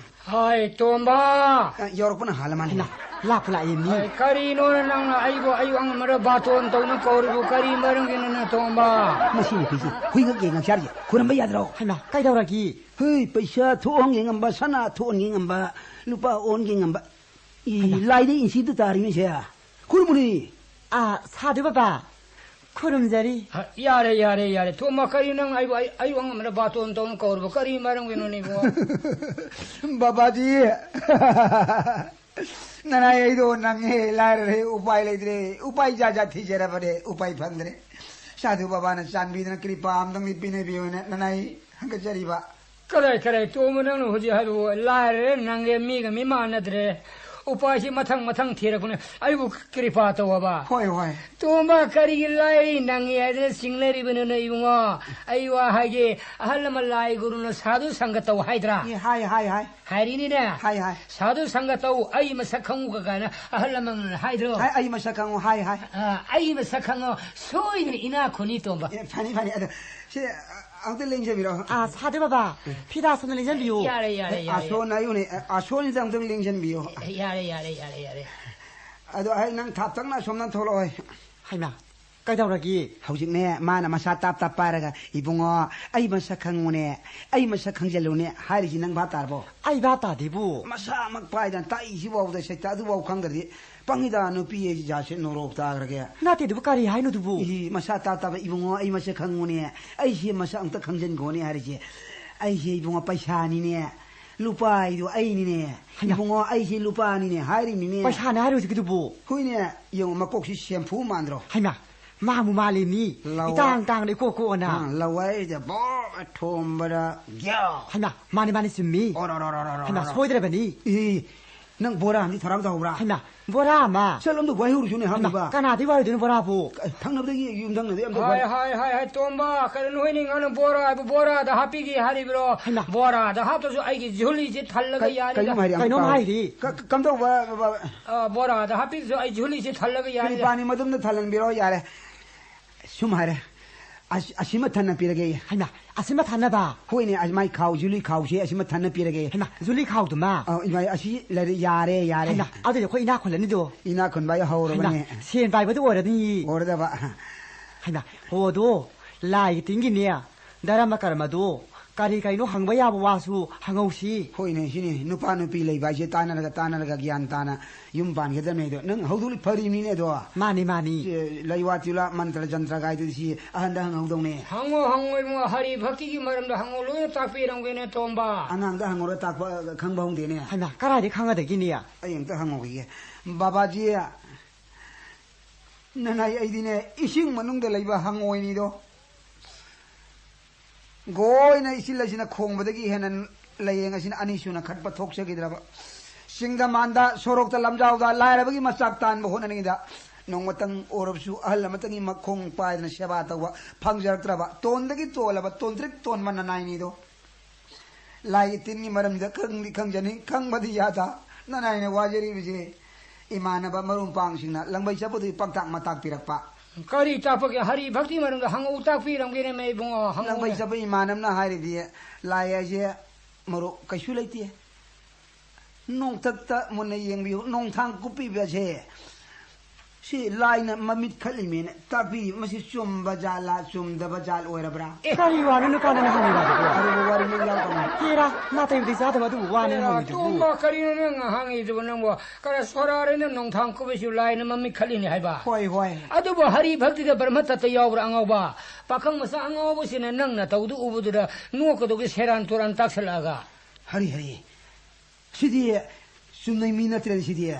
ꯍꯥꯏ, ꯇꯣꯝꯕ! ꯑ, ꯌꯧꯔꯛꯄꯅ ꯍꯥꯜꯂ ꯃꯥꯜꯂꯦ꯫ ꯍꯩꯃꯥ, ꯂꯥꯛꯄꯨ ꯂꯥꯛꯑꯦ ꯃꯤ꯫ ꯍꯥꯏ, ꯀꯔꯤꯅꯣ ꯅꯪꯅ ꯑꯩꯕꯨ ꯑꯌꯨꯛ ꯑꯉꯟꯕꯗ ꯕꯥꯇꯣꯟ ꯇꯧꯅ ꯀꯧꯔꯤꯕꯨ ꯀꯔꯤ ꯃꯔꯝꯒꯤꯅꯣ, ꯅꯇꯣꯝꯕ? ꯃꯁꯤ ꯅꯨꯄꯤꯁꯤ ꯍꯨꯏꯒ ꯌꯦꯡꯉꯛ ꯆꯥꯔꯤꯁꯦ꯫ ꯈꯨꯔꯝꯕ ꯌꯥꯗ꯭ꯔꯣ? ꯍꯩꯃꯥ, ꯀꯩꯗꯧꯔꯒꯦ? ꯍꯩ, ꯄꯩꯁꯥ ꯊꯣꯛꯍꯟꯒꯦ ꯉꯝꯕ, ꯁꯅꯥ ꯊꯣꯛꯍꯟꯒꯦ ꯉꯝꯕ, ꯂꯨꯄꯥ ꯑꯣꯟꯒꯦ ꯉꯝꯕ꯫ ꯏ, ꯍꯩꯃꯥ꯫ ꯂꯥꯏꯗ ꯏꯟꯁꯤꯗ ꯇꯥꯔꯤꯃꯤꯁꯦ꯫ ꯈꯨꯔꯨꯝꯃꯨꯅꯤ꯫ ꯑꯥ, ꯁꯥꯗꯨ ꯕꯕꯥ, ꯈꯨꯔꯨꯝꯖꯔꯤ꯫ ꯍ, ꯌꯥꯔꯦ, ꯌꯥꯔꯦ, ꯌꯥꯔꯦ꯫ ꯊꯣꯝꯕ, ꯀꯔꯤ ꯅꯪ ꯑꯩꯕꯨ, ꯑꯩ, ꯑꯩꯕꯨ ꯑꯉꯝꯕꯅ ꯕꯥꯇꯣꯟ ꯇꯧꯅ ꯀꯧꯔꯕ? ꯀꯔꯤ ꯃꯔꯝꯒꯤꯅꯣꯅꯦ, ꯏꯕꯨꯡꯉꯣ? ꯕꯕꯥꯖꯤ, ꯅꯅꯥꯏ ꯑꯩꯗꯣ ꯅꯪꯉꯦ, ꯂꯥꯏꯔꯔꯦ, ꯎꯄꯥꯏ ꯂꯩꯇ꯭ꯔꯦ, ꯎꯄꯥꯏ ꯖꯥꯠ ꯖꯥꯠ ꯊꯤꯖꯔꯕꯅꯦ, ꯎꯄꯥꯏ ꯐꯪꯗ꯭ꯔꯦ꯫ ꯁꯥꯙꯨ ꯕꯕꯥꯅ ꯆꯥꯟꯕꯤꯗꯨꯅ ꯀ꯭ꯔꯤꯄꯥ ꯑꯝꯇꯪꯗꯤ ꯄꯤꯅꯕꯤꯌꯨꯅ ꯅꯅꯥꯏ ꯍꯪꯒꯠꯆꯔꯤꯕ꯫ ꯀꯗꯥꯏ, ꯀꯗꯥꯏ, ꯇꯣꯝꯕ, ꯅꯪꯅ ꯍꯧꯖꯤꯛ ꯍꯥꯏꯕꯕꯨ ꯂꯥꯏꯔꯔꯦ, ꯅꯪꯒꯦ, ꯃꯤꯒ ꯃꯤ ꯃꯥꯟꯅꯗ꯭ꯔꯦ꯫ ꯎꯄꯥꯏꯁꯤ ꯃꯊꯪ ꯃꯊꯪ ꯊꯤꯔꯛꯄꯅꯦ꯫ ꯑꯩꯕꯨ ꯀ꯭ꯔꯤꯄꯥ ꯇꯧꯑꯣꯕ꯫ ꯍꯣꯏ, ꯍꯣꯏ꯫ ꯇꯣꯝꯕ, ꯀꯔꯤꯒꯤ ꯂꯥꯏꯔꯤ ꯅꯪꯉꯦ ꯍꯥꯏꯗꯅ ꯆꯤꯡꯅꯔꯤꯕꯅꯣꯅꯦ, ꯏꯕꯨꯡꯉꯣ? ꯑꯩ ꯋꯥ ꯍꯥꯏꯒꯦ, ꯑꯍꯜ ꯂꯃꯟ ꯂꯥꯏ ꯒꯨꯔꯨꯅ ꯁꯥꯗꯨ ꯁꯪꯒ ꯇꯧ ꯍꯥꯏꯗ꯭ꯔꯥ? ꯑꯦ, ꯍꯥꯏ, ꯍꯥꯏ, ꯍꯥꯏ꯫ ꯍꯥꯏꯔꯤꯅꯤꯅꯦ꯫ ꯍꯥꯏ, ꯍꯥꯏ꯫ ꯁꯥꯗꯨ ꯁꯪꯒ ꯇꯧ, ꯑꯩ ꯃꯁꯛ ꯈꯪꯉꯨꯒ ꯀꯥꯏꯅ ꯑꯍꯜ ꯂꯃꯟ ꯍꯥꯏꯗ꯭ꯔꯣ? ꯍꯥꯏ, ꯑꯩ ꯃꯁꯛ ꯈꯪꯉꯨ, ꯍꯥꯏ, ꯍꯥꯏ꯫ ꯑ, ꯑꯩ ꯃꯁꯛ ꯈꯪꯉꯣ, ꯁꯣꯏꯗꯅ ꯏꯅꯥꯛ ꯈꯨꯅꯤ, ꯇꯣꯝꯕ꯫ ꯑꯦ, ꯐꯅꯤ, ꯐꯅꯤ꯫ ꯑꯗꯣ, ꯁꯤ, ꯑ, ꯑꯃꯨꯛꯇ ꯂꯦꯡꯖꯕꯤꯔꯣ꯫ ꯑ, ꯁꯥꯗꯨ ꯕꯕꯥ, ꯎꯝ꯫ ꯐꯤꯗꯥ ꯁꯣꯝꯗ ꯂꯦꯡꯖꯟꯕꯤꯌꯨ꯫ ꯌꯥꯔꯦ, ꯌꯥꯔꯦ, ꯑꯦ, ꯌꯥꯔꯦ꯫ ꯑꯁꯣꯟ ꯍꯥꯏꯌꯨꯅꯦ, ꯑ, ꯑꯁꯣꯟꯁꯤꯗ ꯑꯃꯨꯛꯇꯪ ꯂꯦꯡꯖꯟꯕꯤꯌꯨ꯫ ꯌꯥꯔꯦ, ꯌꯥꯔꯦ, ꯌꯥꯔꯦ, ꯌꯥꯔꯦ꯫ ꯑꯗꯣ, ꯑꯩ ꯅꯪ ꯊꯥꯞꯇꯛꯅ ꯑꯁꯣꯝꯗ ꯊꯣꯛꯂꯛꯑꯣ꯫ ꯍꯩꯃꯥ, ꯀꯩꯗꯧꯔꯒꯦ? ꯍꯧꯖꯤꯛꯅꯦ, ꯃꯥꯅ ꯃꯁꯥ ꯇꯥꯞ ꯇꯥꯞ ꯄꯥꯏꯔꯒ, "ꯏꯕꯨꯡꯉꯣ, ꯑꯩ ꯃꯁꯛ ꯈꯪꯉꯨꯅꯦ, ꯑꯩ ꯃꯁꯛ ꯈꯪꯖꯜꯂꯨꯅꯦ" ꯍꯥꯏꯔꯤꯁꯤ ꯅꯪ ꯚꯥꯞ ꯇꯥꯔꯕꯣ? ꯑꯩ ꯚꯥꯞ ꯇꯥꯗꯦꯕꯨ꯫ ꯃꯁꯥꯃꯛ ꯄꯥꯏꯗꯅ ꯇꯥꯛꯏꯁꯤꯐꯥꯎꯗ ꯁꯩꯇ ꯑꯗꯨꯐꯥꯎ ꯈꯪꯗ꯭ꯔꯗꯤ ꯄꯪꯉꯤꯗ, ꯅꯨꯄꯤ ꯑꯩ ꯖꯥꯠꯁꯦ ꯅꯣꯔꯣꯛ ꯇꯥꯈ꯭ꯔꯒꯦ꯫ ꯅꯠꯇꯦ, ꯑꯗꯨꯕꯨ ꯀꯔꯤ ꯍꯥꯏꯅꯣ ꯑꯗꯨꯕꯨ? ꯏ, ꯃꯁꯥ ꯇꯥꯞ ꯇꯥꯞ, "ꯏꯕꯨꯡꯉꯣ, ꯑꯩ ꯃꯁꯛ ꯈꯪꯉꯨꯅꯦ, ꯑꯩꯁꯦ ꯃꯁꯛ ꯑꯝꯇ ꯈꯪꯖꯟꯈꯣꯅꯦ" ꯍꯥꯏꯔꯤꯁꯦ꯫ ꯑꯩꯁꯦ, ꯏꯕꯨꯡꯉꯣ, ꯄꯩꯁꯥꯅꯤꯅꯦ, ꯂꯨꯄꯥ ꯍꯥꯏꯗꯣ ꯑꯩꯅꯤꯅꯦ꯫ ꯍꯩꯃꯥ꯫ "ꯏꯕꯨꯡꯉꯣ, ꯑꯩꯁꯦ ꯂꯨꯄꯥꯅꯤꯅꯦ" ꯍꯥꯏꯔꯤꯃꯤꯅꯦ꯫ ꯄꯩꯁꯥꯅꯦ ꯍꯥꯏꯔꯣ ꯍꯧꯖꯤꯛꯀꯤꯗꯨꯕꯨ? ꯍꯣꯏꯅꯦ, ꯌꯦꯡꯉꯣ, ꯃꯀꯣꯛꯁꯤ ꯁꯦꯝꯐꯨ ꯃꯥꯟꯗ꯭ꯔꯣ? ꯍꯩꯃꯥ, ꯃꯥꯕꯨ ꯃꯥꯜꯂꯤꯅꯤ꯫ ꯂꯋꯥ-, ꯏꯇꯥꯡ ꯇꯥꯡꯅ ꯏꯀꯣꯛ ꯀꯣꯛꯑꯅ꯫ ꯑꯥ, ꯂꯋꯥꯏꯗ ꯕꯣ ꯊꯣꯝꯕꯗ ꯒ꯭ꯌꯥ꯫ ꯍꯩꯃꯥ, ꯃꯥꯅꯤ, ꯃꯥꯅꯤ, ꯆꯨꯝꯃꯤ꯫ ꯑꯣꯔꯣꯔꯣꯔꯣꯔꯣꯔꯣꯔꯣ꯫ ꯍꯩꯃꯥ, ꯁꯣꯏꯗ꯭ꯔꯕꯅꯤ꯫ ꯏ, ꯅꯪ ꯕꯣꯔꯥ ꯑꯃꯗꯤ ꯊꯧꯔꯥꯡ ꯇꯧꯍꯧꯕ꯭ꯔꯥ? ꯍꯩꯃꯥ, ꯕꯣꯔꯥ ꯑꯃ? ꯁꯦꯜ ꯑꯝꯗ ꯋꯥꯏꯍꯧꯔꯨꯁꯨꯅꯦ, ꯍꯩꯃꯥ, ꯍꯥꯞꯅꯕ꯫ ꯀꯅꯥꯗꯩ ꯋꯥꯏꯔꯨꯗꯣꯏꯅꯣ ꯕꯣꯔꯥꯕꯨ? ꯑ, ꯊꯪꯅꯕꯗꯒꯤ ꯌꯨꯝꯊꯪꯅꯗꯒꯤ ꯑꯝꯇ ꯍꯥꯏ, ꯋꯥꯏ-, ꯍꯥꯏ, ꯍꯥꯏ, ꯍꯥꯏ, ꯇꯣꯝꯕ, ꯀꯩꯅꯣ ꯅꯣꯏꯅꯤ ꯉꯥꯅꯨ ꯕꯣꯔꯥ ꯍꯥꯏꯕ ꯕꯣꯔꯥꯗ ꯍꯥꯞꯄꯤꯒꯦ ꯍꯥꯏꯔꯤꯕ꯭ꯔꯣ? ꯍꯩꯃꯥ꯫ ꯕꯣꯔꯥꯗ ꯍꯥꯞꯇ꯭ꯔꯁꯨ ꯑꯩꯒꯤ ꯖꯨꯂꯤꯁꯦ ꯊꯜꯂꯒ ꯀꯩ-, ꯌꯥꯔꯦꯗ꯫ ꯀꯩꯅꯣꯝ ꯍꯥꯏꯔꯤ, ꯑꯝꯇ ꯀꯩꯅꯣꯝ ꯇꯥꯎ꯫ ꯍꯥꯏꯔꯤ꯫ ꯀ-, ꯀ-, ꯀꯝꯗꯧꯕ, ꯕ-, ꯕ-, ꯑ, ꯕꯣꯔꯥꯗ ꯍꯥꯞꯄꯤꯔꯁꯨ ꯑꯩ ꯖꯨꯂꯤꯁꯦ ꯊꯜꯂꯒ ꯌꯥꯔꯦꯗ꯫ ꯅꯨꯄꯥꯅꯤ ꯃꯗꯨꯝꯅ ꯊꯜꯍꯟꯕꯤꯔꯣ, ꯌꯥꯔꯦ꯫ ꯁꯨꯝ ꯍꯥꯏꯔꯦ꯫ ꯑꯁ-, ꯑꯁꯤꯃ ꯊꯟꯅ ꯄꯤꯔꯒꯦ꯫ ꯍꯩꯃꯥ, ꯑꯁꯤꯃ ꯊꯟꯅꯕ? ꯍꯣꯏꯅꯦ, ꯑꯁ-, ꯃꯥꯏ ꯈꯥꯎ, ꯖꯨꯂꯤ ꯈꯥꯎꯁꯦ ꯑꯁꯤꯃ ꯊꯟꯅ ꯄꯤꯔꯒꯦ꯫ ꯍꯩꯃꯥ, ꯖꯨꯂꯤ ꯈꯥꯎꯗꯨꯃ? ꯑ, ꯏꯃꯥ, ꯑꯁꯤ ꯂꯩꯔꯦ, ꯌꯥꯔꯦ, ꯌꯥꯔꯦ꯫ ꯍꯩꯃꯥ, ꯑꯗꯨꯗꯤ ꯑꯩꯈꯣꯏ ꯏꯅꯥꯛ ꯈꯨꯜꯂꯅꯤꯗꯣ꯫ ꯏꯅꯥꯛ ꯈꯨꯟꯕ ꯍꯥꯏ ꯍꯧꯔꯕꯅꯦ꯫ ꯍꯩꯃꯥ, ꯁꯦꯟ ꯄꯥꯏꯕꯗꯨ ꯑꯣꯏꯔꯅꯤ꯫ ꯑꯣꯏꯔꯗꯕ꯫ ꯍꯩꯃꯥ, ꯍꯣ, ꯑꯗꯣ ꯂꯥꯏꯒꯤ ꯇꯤꯟꯒꯤꯅꯦ, ꯙꯔꯃ ꯀꯔꯃꯗꯣ ꯀꯔꯤ ꯀꯩꯅꯣ ꯍꯪꯕ ꯌꯥꯕ ꯋꯥꯁꯨ ꯍꯪꯍꯧꯁꯤ꯫ ꯍꯣꯏꯅꯦ, ꯁꯤꯅꯤ ꯅꯨꯄꯥ ꯅꯨꯄꯤ ꯂꯩꯕ ꯍꯥꯏꯁꯦ, ꯇꯥꯟꯅꯔꯒ ꯇꯥꯟꯅꯔꯒ ꯒ꯭ꯌꯥꯟ ꯇꯥꯅ ꯌꯨꯝ ꯄꯥꯟꯒꯗꯕꯅꯦ꯫ ꯑꯗꯣ ꯅꯪ ꯍꯧꯗꯣꯛꯂꯤ ꯐꯔꯤꯕꯅꯤꯅꯦ ꯑꯗꯣ꯫ ꯃꯥꯅꯤ, ꯃꯥꯅꯤ꯫ ꯁꯦ, ꯂꯩꯋꯥ ꯇꯤꯜꯋꯥ ꯃꯟꯇ꯭ꯔ ꯖꯟꯇ꯭ꯔ ꯒꯥꯏꯗꯨꯗꯤ ꯁꯤ ꯑꯍꯟꯗ ꯍꯪꯍꯧꯗꯧꯅꯦ꯫ ꯍꯪꯉꯣ, ꯍꯪꯉꯣ ꯏꯕꯨꯡꯉꯣ, ꯍꯔꯤ ꯚꯛꯇꯤꯒꯤ ꯃꯔꯝꯗ ꯍꯪꯉꯣ, ꯂꯣꯏꯅ ꯇꯥꯛꯄꯤꯔꯝꯒꯦꯅꯦ ꯇꯣꯝꯕ꯫ ꯑꯉꯥꯡꯗ ꯍꯪꯉꯨꯔ ꯇꯥꯛꯄ ꯈꯪꯕ ꯍꯧꯗꯦꯅꯦ꯫ ꯍꯩꯃꯥ, ꯀꯗꯥꯏꯗꯩ ꯈꯪꯒꯗꯒꯤꯅꯤ? ꯑꯩ ꯑꯝꯇ ꯍꯪꯍꯧꯈꯤꯒꯦ꯫ ꯕꯥꯕꯥꯖꯤ, ꯅꯅꯥꯏ ꯑꯩꯗꯤꯅꯦ, ꯏꯁꯤꯡ ꯃꯅꯨꯡꯗ ꯂꯩꯕ ꯍꯪꯉꯣꯏꯅꯤꯗꯣ꯫ ꯒꯣꯏꯅ ꯏꯆꯤꯜ ꯑꯁꯤꯅ ꯈꯣꯡꯕꯗꯒꯤ ꯍꯦꯟꯅ ꯂꯥꯏꯌꯦꯡ ꯑꯁꯤꯅ ꯑꯅꯤꯁꯨꯅ ꯈꯠꯄ ꯊꯣꯛꯆꯈꯤꯗ꯭ꯔꯕ꯫ ꯁꯤꯡꯗ ꯃꯥꯟꯗ, ꯁꯣꯔꯣꯛꯇ ꯂꯝꯖꯥꯎꯗ ꯂꯥꯏꯔꯕꯒꯤ ꯃꯆꯥꯛ ꯇꯥꯟꯕ ꯍꯣꯠꯅꯔꯤꯉꯩꯗ ꯅꯣꯡꯃꯇꯪ ꯑꯣꯏꯔꯕꯁꯨ ꯑꯍꯜ ꯑꯃꯇꯪꯒꯤ ꯃꯈꯣꯡ ꯄꯥꯏꯗꯅ ꯁꯦꯕꯥ ꯇꯧꯕ ꯐꯪꯖꯔꯛꯇ꯭ꯔꯕ ꯇꯣꯟꯗꯒꯤ ꯇꯣꯜꯂꯕ ꯇꯣꯟꯇ꯭ꯔꯤꯛ ꯇꯣꯟꯕ ꯅꯅꯥꯏꯅꯤꯗꯣ꯫ ꯂꯥꯏꯒꯤ ꯇꯤꯟꯒꯤ ꯃꯔꯝꯗ ꯈꯪꯗꯤ ꯈꯪꯖꯅꯤ, ꯈꯪꯕꯗꯤ ꯌꯥꯗ꯫ ꯅꯅꯥꯏꯅ ꯋꯥꯖꯔꯤꯕꯁꯦ ꯏꯃꯥꯟꯅꯕ ꯃꯔꯨꯞ ꯃꯄꯥꯡꯁꯤꯡꯅ ꯂꯪꯕꯩ ꯆꯠꯄꯗꯨꯒꯤ ꯄꯥꯛꯇꯥꯛ ꯃꯇꯥꯛ ꯄꯤꯔꯛꯄ꯫ ꯀꯔꯤ ꯇꯥꯛꯄꯒꯦ? ꯍꯔꯤ ꯚꯛꯇꯤ ꯃꯔꯝꯗ ꯍꯪꯉꯛꯎ, ꯇꯥꯛꯄꯤꯔꯝꯒꯦꯅꯦ ꯏꯕꯨꯡꯉꯣ, ꯍꯪꯉꯛꯎꯅꯦ꯫ ꯂꯪꯕꯩ ꯆꯠꯄ ꯏꯃꯥꯟꯅꯕꯅ ꯍꯥꯏꯔꯤꯗꯤ, ꯂꯥꯏ ꯍꯥꯏꯁꯦ ꯃꯔꯨꯞ ꯀꯩꯁꯨ ꯂꯩꯇꯦ꯫ ꯅꯣꯡꯊꯛꯇ ꯃꯨꯟꯅ ꯌꯦꯡꯕꯤꯌꯨ, ꯅꯣꯡꯊꯥꯡ ꯀꯨꯞꯄꯤꯕꯁꯦ ꯁꯤ ꯂꯥꯏꯅ ꯃꯃꯤꯠ ꯈꯠꯂꯤꯃꯦꯅ ꯇꯥꯛꯄꯤꯔꯤ꯫ ꯃꯁꯤ ꯆꯨꯝꯕ ꯖꯥꯠꯂꯥ, ꯆꯨꯝꯗꯕ ꯖꯥꯠ ꯑꯣꯏꯔꯕ꯭ꯔꯥ? ꯑꯦ, ꯀꯔꯤ ꯋꯥꯅꯣ ꯅꯨꯄꯥ ꯅꯪꯅ ꯍꯪꯉꯤꯕ ꯑꯗꯨꯕꯣ? ꯑꯔꯨꯕ ꯋꯥꯔꯤꯃꯛ ꯌꯥꯎꯗꯕꯅꯤ꯫ ꯍꯦꯔꯥ, ꯅꯥꯇꯩꯕꯨꯗꯤ ꯆꯥꯗꯕ ꯑꯗꯨꯕꯨ ꯋꯥꯅꯦ ꯍꯦꯔꯥ, ꯍꯪꯉꯤꯗꯨꯕꯨ꯫ ꯇꯣꯝꯕ, ꯀꯔꯤꯅꯣ ꯅꯪ ꯍꯪꯉꯤꯗꯨꯕꯨ ꯅꯪꯕꯨ? ꯀꯔ ꯁꯣꯔꯥꯔꯦꯅ ꯅꯣꯡꯊꯥꯡ ꯀꯨꯞꯄꯁꯨ ꯂꯥꯏꯅ ꯃꯃꯤꯠ ꯈꯠꯂꯤꯅꯦ ꯍꯥꯏꯕ? ꯍꯣꯏ, ꯍꯣꯏ꯫ ꯑꯗꯨꯕꯨ ꯍꯔꯤ ꯚꯛꯇꯤꯗ ꯕ꯭ꯔꯍꯃ ꯇꯠꯇ ꯌꯥꯎꯕ꯭ꯔꯥ ꯑꯉꯥꯎꯕ? ꯄꯥꯈꯪ ꯃꯆꯥ ꯑꯉꯥꯎꯕꯁꯤꯅ ꯅꯪ ꯅꯇꯧꯗꯨ ꯎꯕꯗꯨꯗ ꯅꯣꯛꯀꯗꯧꯒꯤ ꯁꯦꯔꯥꯟ ꯇꯨꯔꯥꯟ ꯇꯥꯛꯁꯜꯂꯛꯑꯒ꯫ ꯍꯔꯤ, ꯍꯔꯤ꯫ ꯁꯤꯗꯤ ꯆꯨꯝꯅꯩ ꯃꯤ ꯅꯠꯇ꯭ꯔꯦꯅꯦ ꯁꯤꯗꯤ꯫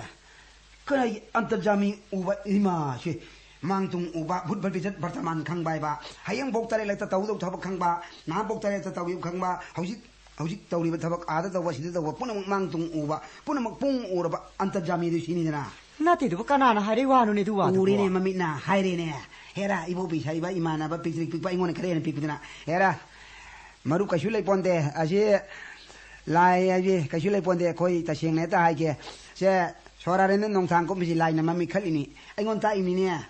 ꯀꯔꯥꯏ ꯑꯟꯇꯔꯖꯥꯃꯤ ꯎꯕ ꯏꯃꯥ ꯁꯤ꯫ ꯃꯥꯡ ꯇꯨꯡ ꯎꯕ, ꯚꯨꯠ ꯚꯕꯤꯁꯠ ꯚꯔꯇꯃꯥꯟ ꯈꯪꯕ ꯍꯥꯏꯕ, ꯍꯌꯦꯡ ꯄꯣꯛ ꯇꯔꯦꯠꯂꯛꯇ ꯇꯧꯗꯧ ꯊꯕꯛ ꯈꯪꯕ, ꯅꯍꯥꯟ ꯄꯣꯛ ꯇꯔꯦꯠꯇ ꯇꯧꯈꯤꯕ ꯈꯪꯕ, ꯍꯧꯖꯤꯛ, ꯍꯧꯖꯤꯛ ꯇꯧꯔꯤꯕ ꯊꯕꯛ, ꯑꯥꯗ ꯇꯧꯕ, ꯁꯤꯗ ꯇꯧꯕ, ꯄꯨꯝꯅꯃꯛ ꯃꯥꯡ ꯇꯨꯡ ꯎꯕ, ꯄꯨꯝꯅꯃꯛ ꯄꯨꯡ ꯎꯔꯕ ꯑꯟꯇꯔꯖꯥꯃꯤꯗꯨ ꯁꯤꯅꯤꯗꯅ꯫ ꯅꯠꯇꯦꯗꯨꯕꯨ ꯀꯅꯥꯅ ꯍꯥꯏꯔꯛꯏ ꯋꯥꯅꯣꯅꯦ ꯑꯗꯨ ꯋꯥꯗꯨꯕꯨ? ꯎꯔꯦꯅꯦ ꯃꯃꯤꯠꯅ, ꯍꯥꯏꯔꯦꯅꯦ꯫ ꯍꯦꯔꯥ, ꯏꯕꯣꯕꯤ ꯁꯥꯏꯕ ꯏꯃꯥꯟꯅꯕ ꯄꯤꯛꯇ꯭ꯔꯤꯛ ꯄꯤꯛꯄ ꯑꯩꯉꯣꯟꯗ ꯈꯔ ꯍꯦꯟꯅ ꯄꯤꯛꯄꯗꯨꯅ, ꯍꯦꯔꯥ, ꯃꯔꯨꯞ ꯀꯩꯁꯨ ꯂꯩꯄꯣꯟꯇꯦ꯫ ꯑꯁꯤ ꯂꯥꯏ ꯍꯥꯏꯁꯦ ꯀꯩꯁꯨ ꯂꯩꯄꯣꯟꯇꯦ꯫ ꯑꯩꯈꯣꯏ ꯇꯁꯦꯡꯅ ꯍꯦꯛꯇ ꯍꯥꯏꯒꯦ꯫ ꯁꯦ, ꯁꯣꯔꯥꯔꯦꯟꯗ꯭ꯔ ꯅꯣꯡꯊꯥꯡ ꯀꯨꯝꯕꯁꯤ ꯂꯥꯏꯅ ꯃꯃꯤꯠ ꯈꯠꯂꯤꯅꯤ꯫ ꯑꯩꯉꯣꯟꯗ ꯇꯥꯛꯏꯃꯤꯅꯦ꯫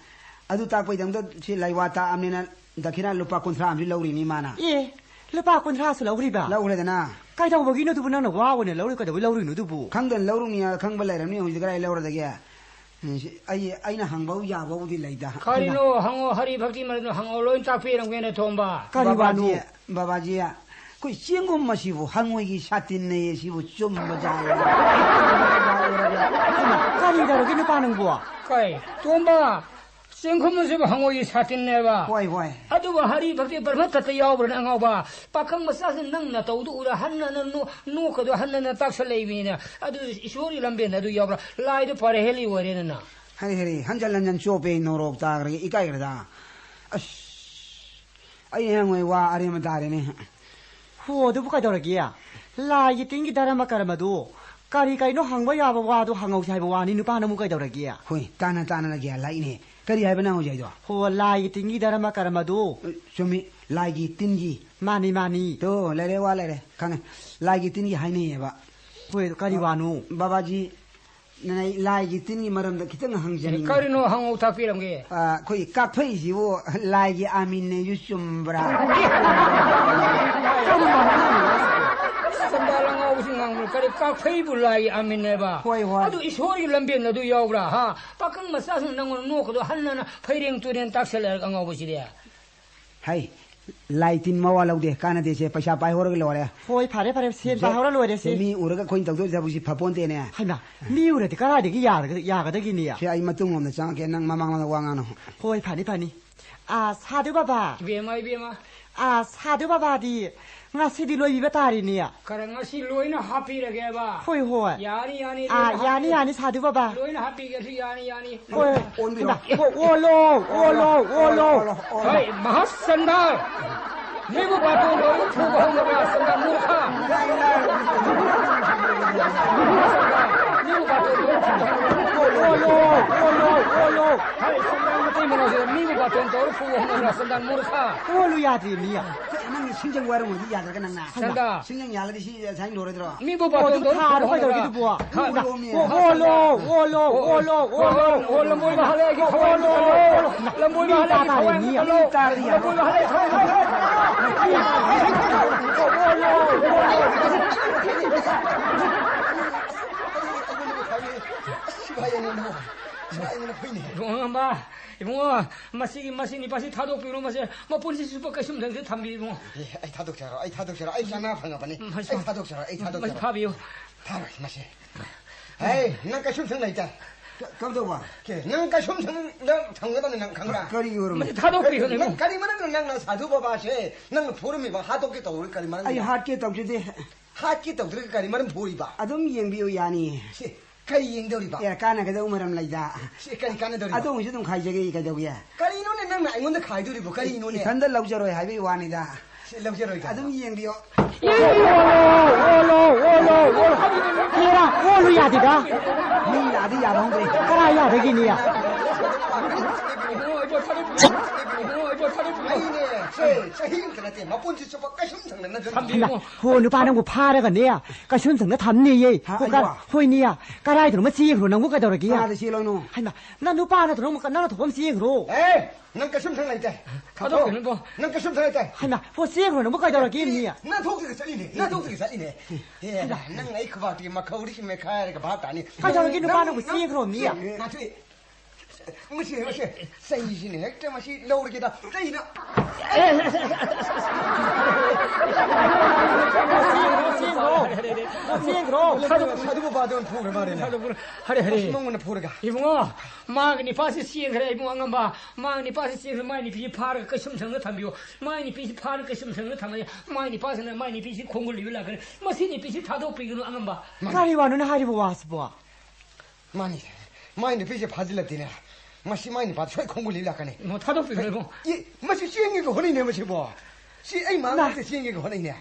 ꯑꯗꯨ ꯇꯥꯛꯄꯩꯗꯃꯛꯇ ꯁꯤ ꯂꯩꯋꯥ ꯇꯥꯛꯑꯕꯅꯤꯅ ꯗꯈꯤꯅꯥ ꯂꯨꯄꯥ ꯀꯨꯟꯊ꯭ꯔꯥ ꯑꯃꯁꯨ ꯂꯧꯔꯤꯅꯤ ꯃꯥꯅ꯫ ꯑꯦ, ꯂꯨꯄꯥ ꯀꯨꯟꯊ꯭ꯔꯥꯁꯨ ꯂꯧꯔꯤꯕ? ꯂꯧꯈ꯭ꯔꯦꯗꯅ꯫ ꯀꯩꯗꯧꯕꯒꯤꯅꯣ ꯑꯗꯨꯕꯨ ꯅꯪꯅ ꯋꯥ ꯑꯣꯏꯅ ꯂꯧꯔꯤ? ꯀꯩꯗꯧꯕꯩ ꯂꯧꯔꯤꯅꯣ ꯑꯗꯨꯕꯨ? ꯈꯪꯗꯅ ꯂꯧꯔꯨꯅꯤ, ꯈꯪꯕ ꯂꯩꯔꯝꯅꯤ꯫ ꯍꯧꯖꯤꯛ ꯀꯗꯥꯏ ꯂꯧꯔꯗꯒꯦ? ꯎꯝ, ꯁꯤ ꯑꯩ, ꯑꯩꯅ ꯍꯪꯕ ꯌꯥꯕꯕꯨꯗꯤ ꯂꯩꯗ꯫ ꯀꯔꯤꯅꯣ? ꯍꯪꯉꯣ, ꯍꯔꯤ ꯚꯛꯇꯤ ꯃꯔꯝꯗ ꯍꯪꯉꯣ, ꯂꯣꯏ ꯇꯥꯛꯄꯤꯔꯝꯒꯦꯅꯦ, ꯊꯣꯝꯕ꯫ ꯀꯔꯤ ꯕꯕꯥꯖꯤ, ꯋꯥꯅꯣ? ꯕꯕꯥꯖꯤ, ꯑꯩꯈꯣꯏ ꯆꯦꯡꯒꯨꯝ ꯑꯁꯤꯕꯨ ꯍꯪꯉꯣꯏꯒꯤ ꯁꯥꯇꯤꯟꯅꯩ ꯑꯁꯤꯕꯨ ꯆꯨꯝꯕ ꯖꯥꯠꯂ? ꯀꯔꯤ ꯇꯧꯔꯒꯦ ꯅꯨꯄꯥ ꯅꯪꯕꯨ? ꯀꯩ, ꯇꯣꯝꯕ, ꯆꯦꯡꯒꯨꯝ ꯑꯁꯤꯕꯨ ꯍꯪꯉꯣꯏꯒꯤ ꯁꯥꯇꯤꯟꯅꯦꯕ? ꯍꯣꯏ, ꯍꯣꯏ꯫ ꯑꯗꯨꯕꯨ ꯍꯔꯤ ꯚꯛꯇꯤ ꯕ꯭ꯔꯍ꯭ꯃ ꯇꯠꯇ ꯌꯥꯎꯕ꯭ꯔꯅꯦ ꯑꯉꯥꯎꯕ? ꯄꯥꯈꯪ ꯃꯆꯥꯁꯤꯡ ꯅꯪ ꯅꯇꯧꯗꯨ ꯎꯔ ꯍꯟꯅ ꯍꯟꯅ ꯅꯣ-, ꯅꯣꯛꯀꯗꯣ ꯍꯟꯅ ꯍꯟꯅ ꯇꯥꯛꯁꯜꯂꯛꯏꯕꯅꯤꯅꯦ꯫ ꯑꯗꯨ ꯏꯁꯣꯔꯒꯤ ꯂꯝꯕꯦꯟꯗ ꯑꯗꯨ ꯌꯥꯎꯕ꯭ꯔꯥ? ꯂꯥꯏꯗꯣ ꯐꯔꯦ ꯍꯦꯜꯂꯤ ꯑꯣꯏꯔꯦꯅ ꯅꯪ꯫ ꯍꯔꯦ, ꯍꯔꯦ, ꯍꯟꯖꯜ ꯍꯟꯖꯜ ꯆꯣꯞꯄꯦ, ꯅꯣꯔꯣꯛ ꯇꯥꯈ꯭ꯔꯒꯦ, ꯏꯀꯥꯏꯈ꯭ꯔꯗ꯫ ꯑꯁ, ꯑꯩ ꯍꯌꯦꯡꯋꯥꯏ ꯋꯥ ꯑꯔꯦꯝꯕ ꯇꯥꯔꯦꯅꯦ꯫ ꯍꯣ, ꯑꯗꯨꯕꯨ ꯀꯩꯗꯧꯔꯒꯦ? ꯂꯥꯏꯒꯤ ꯇꯤꯟꯒꯤ ꯙꯔꯃ ꯀꯔꯃꯗꯨ ꯀꯔꯤ ꯀꯩꯅꯣ ꯍꯪꯕ ꯌꯥꯕ ꯋꯥꯗꯨ ꯍꯪꯍꯧꯁꯤ ꯍꯥꯏꯕ ꯋꯥꯅꯤ, ꯅꯨꯄꯥꯅ ꯑꯃꯨꯛ ꯀꯩꯗꯧꯔꯒꯦ? ꯍꯣꯏ, ꯇꯥꯅ ꯇꯥꯅ ꯒ꯭ꯌꯥꯟ ꯂꯥꯛꯏꯅꯦ꯫ ꯀꯔꯤ ꯍꯥꯏꯕ ꯅꯪ ꯍꯧꯖꯤꯛ ꯍꯥꯏꯗꯣ? ꯍꯣ, ꯂꯥꯏꯒꯤ ꯇꯤꯟꯒꯤ ꯙꯔꯃ ꯀꯔꯃꯗꯨ꯫ ꯑ, ꯆꯨꯝꯃꯤ, ꯂꯥꯏꯒꯤ ꯇꯤꯟꯒꯤ꯫ ꯃꯥꯅꯤ, ꯃꯥꯅꯤ꯫ ꯇꯣ, ꯂꯩꯔꯦ, ꯋꯥ ꯂꯩꯔꯦ, ꯈꯪꯉꯦ꯫ ꯂꯥꯏꯒꯤ ꯇꯤꯟꯒꯤ ꯍꯥꯏꯅꯩꯌꯦꯕ꯫ ꯍꯣꯏ, ꯀꯔꯤ ꯋꯥꯅꯣ? ꯕꯕꯥꯖꯤ, ꯅ-, ꯂꯥꯏꯒꯤ ꯇꯤꯟꯒꯤ ꯃꯔꯝꯗ ꯈꯤꯇꯪ ꯍꯪꯖꯅꯤꯡꯉꯤ꯫ ꯀꯔꯤꯅꯣ ꯍꯪꯉꯧ ꯇꯥꯛꯄꯤꯔꯝꯒꯦ? ꯑ, ꯑꯩꯈꯣꯏ ꯀꯥꯛꯐꯩꯁꯤꯕꯨ ꯂꯥꯏꯒꯤ ꯑꯥꯃꯤꯟꯅꯦꯁꯨ ꯆꯨꯝꯕ꯭ꯔꯥ? ꯆꯝꯕꯥ ꯂꯉꯥꯎꯕꯁꯤ ꯉꯥꯡꯕ꯭ꯔꯥ? ꯀꯔꯤ ꯀꯥꯛꯐꯩꯕꯨ ꯂꯥꯏꯒꯤ ꯑꯥꯃꯤꯟꯅꯦꯕ? ꯍꯣꯏ, ꯍꯣꯏ꯫ ꯑꯗꯨ ꯏꯁꯣꯔꯒꯤ ꯂꯝꯕꯦꯟ ꯑꯗꯨ ꯌꯥꯎꯕ꯭ꯔꯥ? ꯍꯥ? ꯄꯥꯈꯪ ꯃꯆꯥꯁꯤꯡ ꯅꯪꯉꯣꯟꯗ ꯅꯣꯛꯀꯗꯣ ꯍꯟꯅꯅ ꯐꯩꯔꯦꯡ ꯇꯨꯔꯦꯡ ꯇꯥꯛꯁꯜꯂꯛꯑꯒ ꯑꯉꯥꯎꯕꯁꯤꯗꯤ꯫ ꯍꯩ, ꯂꯥꯏ ꯇꯤꯟ ꯃꯋꯥ ꯂꯧꯗꯦ, ꯀꯥꯟꯅꯗꯦꯁꯦ, ꯄꯩꯁꯥ ꯄꯥꯏꯍꯧꯔꯒ ꯂꯣꯏꯔꯦ꯫ ꯍꯣꯏ, ꯐꯔꯦ, ꯐꯔꯦ, ꯁꯦꯟ ꯁꯦ, ꯄꯥꯏꯍꯧꯔ ꯂꯣꯏꯔꯦ ꯁꯦ꯫ ꯃꯤ ꯎꯔꯒ ꯑꯩꯈꯣꯏꯅ ꯇꯧꯗꯣꯏ ꯊꯕꯛꯁꯤ ꯐꯄꯣꯟꯇꯦꯅꯦ꯫ ꯍꯩꯃꯥ, ꯃꯤ ꯎꯔꯗꯤ ꯀꯗꯥꯏꯗꯒꯤ ꯌꯥꯔꯒ-, ꯌꯥꯒꯗꯒꯤꯅꯦ? ꯁꯦ, ꯑꯩ ꯃꯇꯨꯡꯂꯣꯝꯗ ꯆꯪꯉꯛꯀꯦ, ꯅꯪ ꯃꯃꯥꯡꯂꯣꯝꯗ ꯋꯥ ꯉꯥꯡꯅꯧ꯫ ꯍꯣꯏ, ꯐꯅꯤ, ꯐꯅꯤ꯫ ꯑꯥ, ꯁꯥꯙꯨ ꯕꯕꯥ꯫ ꯏꯕꯦꯝꯃ, ꯏꯕꯦꯝꯃ꯫ ꯑꯥ, ꯁꯥꯙꯨ ꯕꯕꯥꯗꯤ ꯉꯁꯤꯗꯤ ꯂꯣꯏꯕꯤꯕ ꯇꯥꯔꯦꯅꯦ꯫ ꯈꯔ ꯉꯁꯤ ꯂꯣꯏꯅ ꯍꯥꯞꯄꯤꯔꯒꯦꯕ꯫ ꯍꯣꯏ, ꯍꯣꯏ꯫ ꯌꯥꯅꯤ, ꯌꯥꯅꯤ, ꯑꯥ, ꯂꯣꯏꯅ ꯌꯥꯅꯤ, ꯍꯥꯞꯄꯤ-, ꯌꯥꯅꯤ, ꯁꯥꯙꯨ ꯕꯕꯥ꯫ ꯂꯣꯏꯅ ꯍꯥꯞꯄꯤꯒꯦꯁꯨ ꯌꯥꯅꯤ, ꯌꯥꯅꯤ꯫ ꯍꯣꯏ, ꯍꯣꯏ꯫ ꯑꯣꯟꯕꯤꯔꯣ꯫ ꯍꯟꯗꯛ, ꯑꯣ-, ꯑꯣꯜꯂꯣ, ꯑꯣꯜꯂꯣ, ꯑꯣꯜꯂꯣ, ꯑꯣꯜꯂꯣ, ꯑꯣꯜꯂꯣ꯫ ꯑꯣꯜꯂꯣ꯫ ꯍꯣꯏ, ꯃꯍꯥꯁꯟꯗꯥ꯫ ꯃꯤꯕꯨ ꯕꯥꯇꯣꯟ ꯇꯧꯔꯒ ꯐꯨꯕ ꯍꯧꯅꯕ꯭ꯔꯥ, ꯁꯟꯗꯥ ꯃꯨꯔꯈꯥ? ꯃꯤꯕꯨ ꯕꯥꯇꯣꯟ ꯇꯧꯔꯒ ꯐꯨꯕ ꯍꯧꯅꯕ꯭ꯔꯥ? ꯑꯣꯜꯂꯣ, ꯑꯣꯜꯂꯣ, ꯑꯣꯜꯂꯣ꯫ ꯍꯣꯏ, ꯁꯟꯗꯥ ꯃꯇꯩ ꯃꯅꯥꯎꯁꯦ ꯃꯤꯕꯨ ꯕꯥꯇꯣꯟ ꯇꯧꯔꯒ ꯐꯨꯕ ꯍꯧꯅꯕ꯭ꯔꯥ, ꯁꯟꯗꯥ ꯃꯨꯔꯈꯥ? ꯑꯣꯜꯂꯨ ꯌꯥꯗꯦ, ꯃꯤ꯫ ꯅꯪꯒꯤ ꯁꯤꯡꯖꯪ ꯋꯥꯏꯔꯝ ꯑꯣꯏꯗꯤ ꯌꯥꯗ꯭ꯔꯒ ꯅꯪꯅ꯫ ꯁꯟꯗꯥ꯫ ꯁꯤꯡꯖꯪ ꯌꯥꯜꯂꯗꯤ ꯁꯤ ꯁꯥꯏꯟ ꯂꯣꯏꯔꯣꯏꯗ꯭ꯔꯣ? ꯃꯤꯕꯨ ꯕꯥꯇꯣꯟ ꯇꯧꯔ ꯊꯥꯔꯣ ꯐꯨꯕ ꯀꯩꯗꯧꯔꯒꯦ ꯍꯧꯅꯕ꯭ꯔꯥ? ꯑꯗꯨꯕꯣ? ꯍꯥ? ꯑꯣꯜꯂꯣꯃꯤ꯫ ꯑꯣ, ꯑꯣꯜꯂꯣ, ꯑꯣꯜꯂꯣ, ꯑꯣꯜꯂꯣ, ꯑꯣꯜꯂꯣ꯫ ꯑꯣ, ꯂꯝꯕꯣꯏꯕ ꯍꯜꯂꯛꯑꯦ, ꯑꯩꯒꯤ ꯊꯋꯥꯏ ꯑꯣꯜꯂꯣ, ꯑꯣꯜꯂꯣ꯫ ꯂꯝꯕꯣꯏꯕ ꯃꯤ ꯍꯜꯂꯛꯑꯦ, ꯑꯩꯒꯤ ꯊꯋꯥꯏ ꯇꯥꯔꯦ, ꯃꯤ ꯑꯣꯜꯂꯣ꯫ ꯇꯥꯔꯦ꯫ ꯂꯝꯕꯣꯏꯕ ꯍꯜꯂꯛꯑꯦ, ꯊꯋꯥꯏ ꯑꯣꯜꯂꯣ, ꯑꯣꯜꯂꯣ꯫ ꯁꯤꯐꯥꯏ ꯑꯅꯤ ꯑꯃ꯫ ꯁꯨꯃꯥꯏꯅ ꯍꯨꯏꯅꯦ꯫ ꯏꯕꯨꯡꯉꯣ ꯑꯉꯝꯕ, ꯏꯕꯨꯡꯉꯣ, ꯃꯁꯤꯒꯤ, ꯃꯁꯤ ꯅꯤꯄꯥꯁꯤ ꯊꯥꯗꯣꯛꯄꯤꯔꯣ, ꯃꯁꯦ ꯃꯄꯨꯟꯁꯤ ꯆꯨꯞꯄ ꯀꯩꯁꯨꯝꯗꯪꯁꯤ ꯊꯝꯕꯤꯌꯨ, ꯏꯕꯨꯡꯉꯣ꯫ ꯑꯦ, ꯑꯩ ꯊꯥꯗꯣꯛꯆꯔꯣ, ꯑꯩ ꯊꯥꯗꯣꯛꯆꯔꯣ, ꯑꯩ ꯆꯅꯥ ꯐꯪꯉꯕꯅꯤ꯫ ꯃꯁꯤ ꯑꯩ ꯊꯥꯗꯣꯛꯆꯔꯣ, ꯑꯩ ꯃꯁꯤ ꯊꯥꯗꯣꯛꯆꯔꯣ꯫ ꯐꯥꯕꯤꯌꯨ꯫ ꯊꯥꯔꯣꯏ ꯃꯁꯤ꯫ ꯍꯩ, ꯅꯪ ꯀꯩꯁꯨꯝ ꯁꯪ ꯂꯩꯇꯦ꯫ ꯀ-, ꯀꯝꯗꯧꯕ? ꯀꯦ, ꯅꯪ ꯀꯩꯁꯨꯝ ꯁꯪꯗ ꯊꯝꯒꯗꯕꯅꯤ ꯅꯪ ꯈꯪꯕ꯭ꯔꯥ? ꯀꯔꯤ ꯑꯣꯏꯔꯝꯃꯤ? ꯃꯁꯤ ꯊꯥꯗꯣꯛꯄꯤꯌꯨ, ꯅꯪ ꯏꯕꯨꯡꯉꯣ꯫ ꯀꯔꯤ ꯃꯔꯝꯅꯣ ꯅꯪꯅ ꯁꯥꯙꯨ ꯕꯕꯥꯁꯦ ꯅꯪꯅ ꯐꯨꯔꯝꯃꯤꯕ, ꯍꯥꯠꯇꯣꯛꯀꯦ ꯇꯧꯔꯤ ꯀꯔꯤ ꯃꯔꯝꯒꯤꯅꯣ? ꯑꯩ ꯍꯥꯠꯀꯦ ꯇꯧꯖꯗꯦ꯫ ꯍꯥꯠꯀꯦ ꯇꯧꯗ꯭ꯔꯒ ꯀꯔꯤ ꯃꯔꯝ ꯐꯨꯔꯤꯕ? ꯑꯗꯨꯝ ꯌꯦꯡꯕꯤꯌꯨ ꯌꯥꯅꯤ꯫ ꯁꯤ, ꯀꯔꯤ ꯌꯦꯡꯗꯧꯔꯤꯕ? ꯑꯦ, ꯀꯥꯟꯅꯒꯗꯧ ꯃꯔꯝ ꯂꯩꯗ꯫ ꯁꯤ, ꯀꯔꯤ ꯀꯥꯟꯅꯗꯧꯔꯤꯕ? ꯑꯗꯣꯝꯒꯤꯁꯨ ꯑꯗꯨꯝ ꯈꯥꯏꯖꯒꯦ, ꯀꯩꯗꯧꯒꯦ? ꯀꯔꯤꯅꯣꯅꯦ ꯅꯪꯅ ꯑꯩꯉꯣꯟꯗ ꯈꯥꯏꯗꯧꯔꯤꯕꯣ? ꯀꯔꯤꯅꯣꯅꯦ? ꯏꯊꯟꯗ ꯂꯧꯖꯔꯣꯏ ꯍꯥꯏꯕꯒꯤ ꯋꯥꯅꯤꯗ꯫ ꯁꯤ, ꯂꯧꯖꯔꯣꯏ ꯀꯥꯏꯅ꯫ ꯑꯗꯨꯝ ꯌꯦꯡꯕꯤꯌꯣ꯫ ꯑꯣꯜꯂꯣ, ꯑꯣꯜꯂꯣ, ꯑꯣꯜꯂꯣ, ꯑꯣꯜꯂꯣ꯫ ꯍꯦꯔꯥ, ꯑꯣꯜꯂꯨ ꯌꯥꯗꯦꯗ꯫ ꯃꯤ ꯂꯥꯛꯑꯗꯤ ꯌꯥꯕ ꯍꯧꯗ꯭ꯔꯦ꯫ ꯀꯔꯥꯏ ꯌꯥꯗꯒꯤꯅꯤ? ꯑꯩꯅꯦ, ꯁꯦ, ꯆꯍꯤ ꯑꯃꯇ ꯅꯠꯇꯦ, ꯃꯄꯨꯟꯁꯤ ꯆꯨꯞꯄ ꯀꯩꯁꯨꯝ ꯁꯪꯗꯅ ꯅꯪ ꯍꯩꯃꯥ, ꯍꯣ, ꯅꯨꯄꯥ ꯅꯪꯕꯨ ꯐꯥꯔꯒꯅꯦ, ꯀꯩꯁꯨꯝ ꯁꯪꯅ ꯊꯝꯅꯤꯌꯦ꯫ ꯍꯥ, ꯍꯣ, ꯀ-, ꯑꯩꯕꯣ? ꯍꯣꯏꯅꯦ, ꯀꯔꯥꯏꯗꯅꯣꯃ ꯆꯦꯟꯈ꯭ꯔꯣ, ꯅꯪꯕꯨ ꯀꯩꯗꯧꯔꯒꯦ? ꯀꯅꯥꯗ ꯆꯦꯜꯂꯣꯏꯅꯣ? ꯍꯩꯃꯥ, ꯅꯪ ꯅꯨꯄꯥ ꯅꯠꯇ꯭ꯔꯣ, ꯅꯪ ꯅꯪꯅ ꯊꯣꯛꯄ ꯑꯃ ꯆꯦꯟꯈ꯭ꯔꯣ꯫ ꯑꯦ, ꯅꯪ ꯀꯩꯁꯨꯝ ꯁꯪ ꯂꯩꯇꯦ꯫ ꯊꯥꯗꯣꯛꯄꯤꯌꯨ, ꯏꯕꯣ꯫ ꯅꯪ ꯀꯩꯁꯨꯝ ꯁꯪ ꯂꯩꯇꯦ꯫ ꯍꯩꯃꯥ, ꯍꯣ, ꯆꯦꯟꯈ꯭ꯔꯣ, ꯅꯪꯕꯨ ꯀꯩꯗꯧꯔꯒꯦ, ꯃꯤ? ꯅꯪ ꯊꯣꯛꯇ꯭ꯔꯤꯒ ꯆꯠꯂꯤꯅꯦ, ꯅꯪ ꯊꯣꯛꯇ꯭ꯔꯤꯒ ꯆꯠꯂꯤꯅꯦ꯫ ꯑꯦ, ꯍꯩꯃꯥ꯫ ꯅꯪ ꯑꯩ ꯈꯨꯕꯥꯛꯇꯒꯤ ꯃꯈꯧꯔꯤꯁꯤ ꯃꯦꯠꯈꯥꯏꯔꯒ ꯚꯥꯞ ꯇꯥꯅꯤ꯫ ꯀꯩꯗꯧꯔꯒꯦ, ꯅꯪ, ꯅꯨꯄꯥ ꯅꯪꯕꯨ ꯅꯪ, ꯆꯦꯟꯈ꯭ꯔꯣ, ꯃꯤ? ꯉꯥꯏꯈꯣ, ꯃꯁꯤ, ꯃꯁꯤ, ꯆꯩꯁꯤꯅ ꯍꯦꯛꯇ ꯃꯁꯤ ꯂꯧꯔꯒꯦꯗ꯫ ꯆꯩꯅ꯫ ꯆꯦꯟꯈ꯭ꯔꯣ, ꯆꯦꯟꯈ꯭ꯔꯣ, ꯆꯦꯟꯈ꯭ꯔꯣ꯫ ꯁꯥꯙꯨ, ꯁꯥꯙꯨ ꯕꯕꯥꯗ ꯑꯣꯏꯅ ꯐꯨꯈ꯭ꯔ ꯃꯥꯜꯂꯦꯅꯦ꯫ ꯁꯥꯙꯨ ꯕꯕꯥ꯫ ꯍꯔꯦ, ꯍꯔꯦ꯫ ꯃꯁꯤ ꯃꯉꯣꯟꯗ ꯐꯨꯔꯒ꯫ ꯏꯕꯨꯡꯉꯣ, ꯃꯥꯒꯤ ꯅꯤꯄꯥꯁꯤ ꯆꯦꯟꯈ꯭ꯔꯦ, ꯏꯕꯨꯡꯉꯣ ꯑꯉꯝꯕ꯫ ꯃꯥꯒꯤ ꯅꯤꯄꯥꯁꯤ ꯆꯦꯟꯈ꯭ꯔꯦ, ꯃꯥꯒꯤ ꯅꯨꯄꯤꯁꯤ ꯐꯥꯔꯒ ꯀꯩꯁꯨꯝ ꯁꯪꯅ ꯊꯝꯕꯤꯌꯨ꯫ ꯃꯥꯒꯤ ꯅꯨꯄꯤꯁꯤ ꯐꯥꯔꯒ ꯀꯩꯁꯨꯝ ꯁꯪꯅ ꯊꯝꯃꯗꯤ, ꯃꯥꯒꯤ ꯅꯤꯄꯥꯁꯤꯅ ꯃꯥꯒꯤ ꯅꯨꯄꯤꯁꯤ ꯈꯣꯡꯒꯨꯜ ꯂꯤꯕ ꯂꯥꯛꯀꯅꯤ꯫ ꯃꯁꯤ ꯅꯨꯄꯤꯁꯤ ꯊꯥꯗꯣꯛꯄꯤꯒꯅꯨ, ꯑꯉꯝꯕ꯫ ꯀꯔꯤ ꯋꯥꯅꯣꯅꯦ ꯍꯥꯏꯔꯤꯕ ꯋꯥꯁꯤꯕꯣ? ꯃꯥꯅꯤ꯫ ꯃꯥꯏ ꯅꯨꯄꯤꯁꯦ ꯐꯥꯖꯤꯜꯂꯛꯇꯦꯅꯦ꯫ ꯃꯁꯤ ꯃꯥꯏ ꯅꯨꯄꯥꯗ ꯁꯣꯏ ꯈꯣꯡꯒꯨꯜ ꯂꯤꯕ ꯂꯥꯛꯀꯅꯤ꯫ ꯃꯣ ꯊꯥꯗꯣꯛꯄꯤꯈ꯭ꯔꯣ, ꯏꯕꯨꯡ꯫ ꯏ, ꯃꯁꯤ ꯆꯦꯟꯒꯦꯒ ꯍꯣꯠꯅꯩꯅꯦ ꯃꯁꯤꯕꯣ꯫ ꯁꯤ ꯑꯩ ꯃꯥꯡꯗ ꯆꯦꯟꯒꯦꯒ ꯍꯣꯠꯅꯩꯅꯦ꯫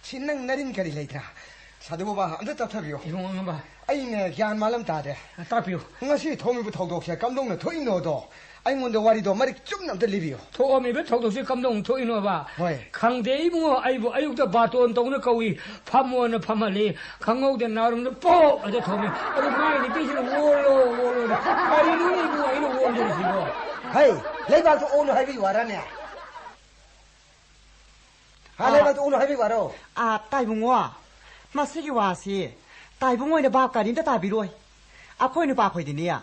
ꯁꯤ ꯅꯪ ꯅꯔꯤꯟ ꯀꯔꯤ ꯂꯩꯇ꯭ꯔꯥ? ꯁꯥꯙꯨ ꯕꯕꯥ, ꯑꯝꯇ ꯇꯞꯊꯕꯤꯌꯨ꯫ ꯏꯕꯨꯡ ꯑꯉꯝꯕ꯫ ꯑꯩꯅ ꯒ꯭ꯌꯥꯟ ꯃꯥꯜꯂꯝ ꯇꯥꯗ꯭ꯔꯦ꯫ ꯇꯥꯛꯄꯤꯌꯨ꯫ ꯉꯁꯤ ꯊꯣꯛꯂꯤꯕ ꯊꯧꯗꯣꯛꯁꯦ ꯀꯝꯗꯧꯅ ꯊꯣꯛꯏꯅꯣꯗꯣ ꯑꯩꯉꯣꯟꯗ ꯋꯥꯔꯤꯗꯣ ꯃꯔꯤꯛ ꯆꯨꯝꯅ ꯑꯝꯇ ꯂꯤꯕꯤꯌꯨ꯫ ꯊꯣꯛꯑꯝꯃꯤꯕ ꯊꯧꯗꯣꯛꯁꯦ ꯀꯝꯗꯧꯅ ꯊꯣꯛꯏꯅꯣꯕ? ꯍꯣꯏ꯫ ꯈꯪꯗꯦ ꯏꯕꯨꯡꯉꯣ, ꯑꯩꯕꯨ ꯑꯌꯨꯛꯇ ꯕꯥꯇꯣꯟ ꯇꯧꯅ ꯀꯧꯏ, ꯐꯝꯃꯣꯅ ꯐꯝꯍꯜꯂꯤ, ꯈꯪꯍꯧꯗꯦ ꯅꯥꯔꯨꯝꯗ ꯄꯣꯛ ꯑꯗ ꯊꯣꯝꯃꯤ꯫ ꯑꯗꯨ ꯃꯥꯏ ꯅꯨꯄꯤꯁꯤꯅ ꯑꯣꯜꯂꯣ, ꯑꯣꯜꯂꯣꯅ꯫ ꯀꯔꯤꯅꯣꯅꯦ ꯏꯕꯨꯡꯉꯣ ꯑꯩꯅ ꯑꯣꯟꯗꯣꯔꯤꯁꯤꯕꯣ? ꯍꯩ, ꯂꯩꯕꯥꯛꯇ ꯑꯣꯜꯂꯨ ꯍꯥꯏꯕꯒꯤ ꯋꯥꯔꯅꯦ? ꯍꯥ, ꯑꯥ꯫ ꯂꯩꯕꯥꯛꯇ ꯑꯣꯜꯂꯨ ꯍꯥꯏꯕꯒꯤ ꯋꯥꯔꯣ? ꯑꯥ, ꯇꯥꯏꯕꯨꯡꯉꯣ, ꯃꯁꯤꯒꯤ ꯋꯥꯁꯤ ꯇꯥꯏꯕꯨꯡꯉꯣ ꯑꯣꯏꯅ ꯚꯥꯞ ꯀꯔꯤꯝꯇ ꯇꯥꯕꯤꯔꯣꯏ꯫ ꯑꯩꯈꯣꯏ ꯅꯨꯄꯥꯈꯣꯏꯗꯤꯅꯦ,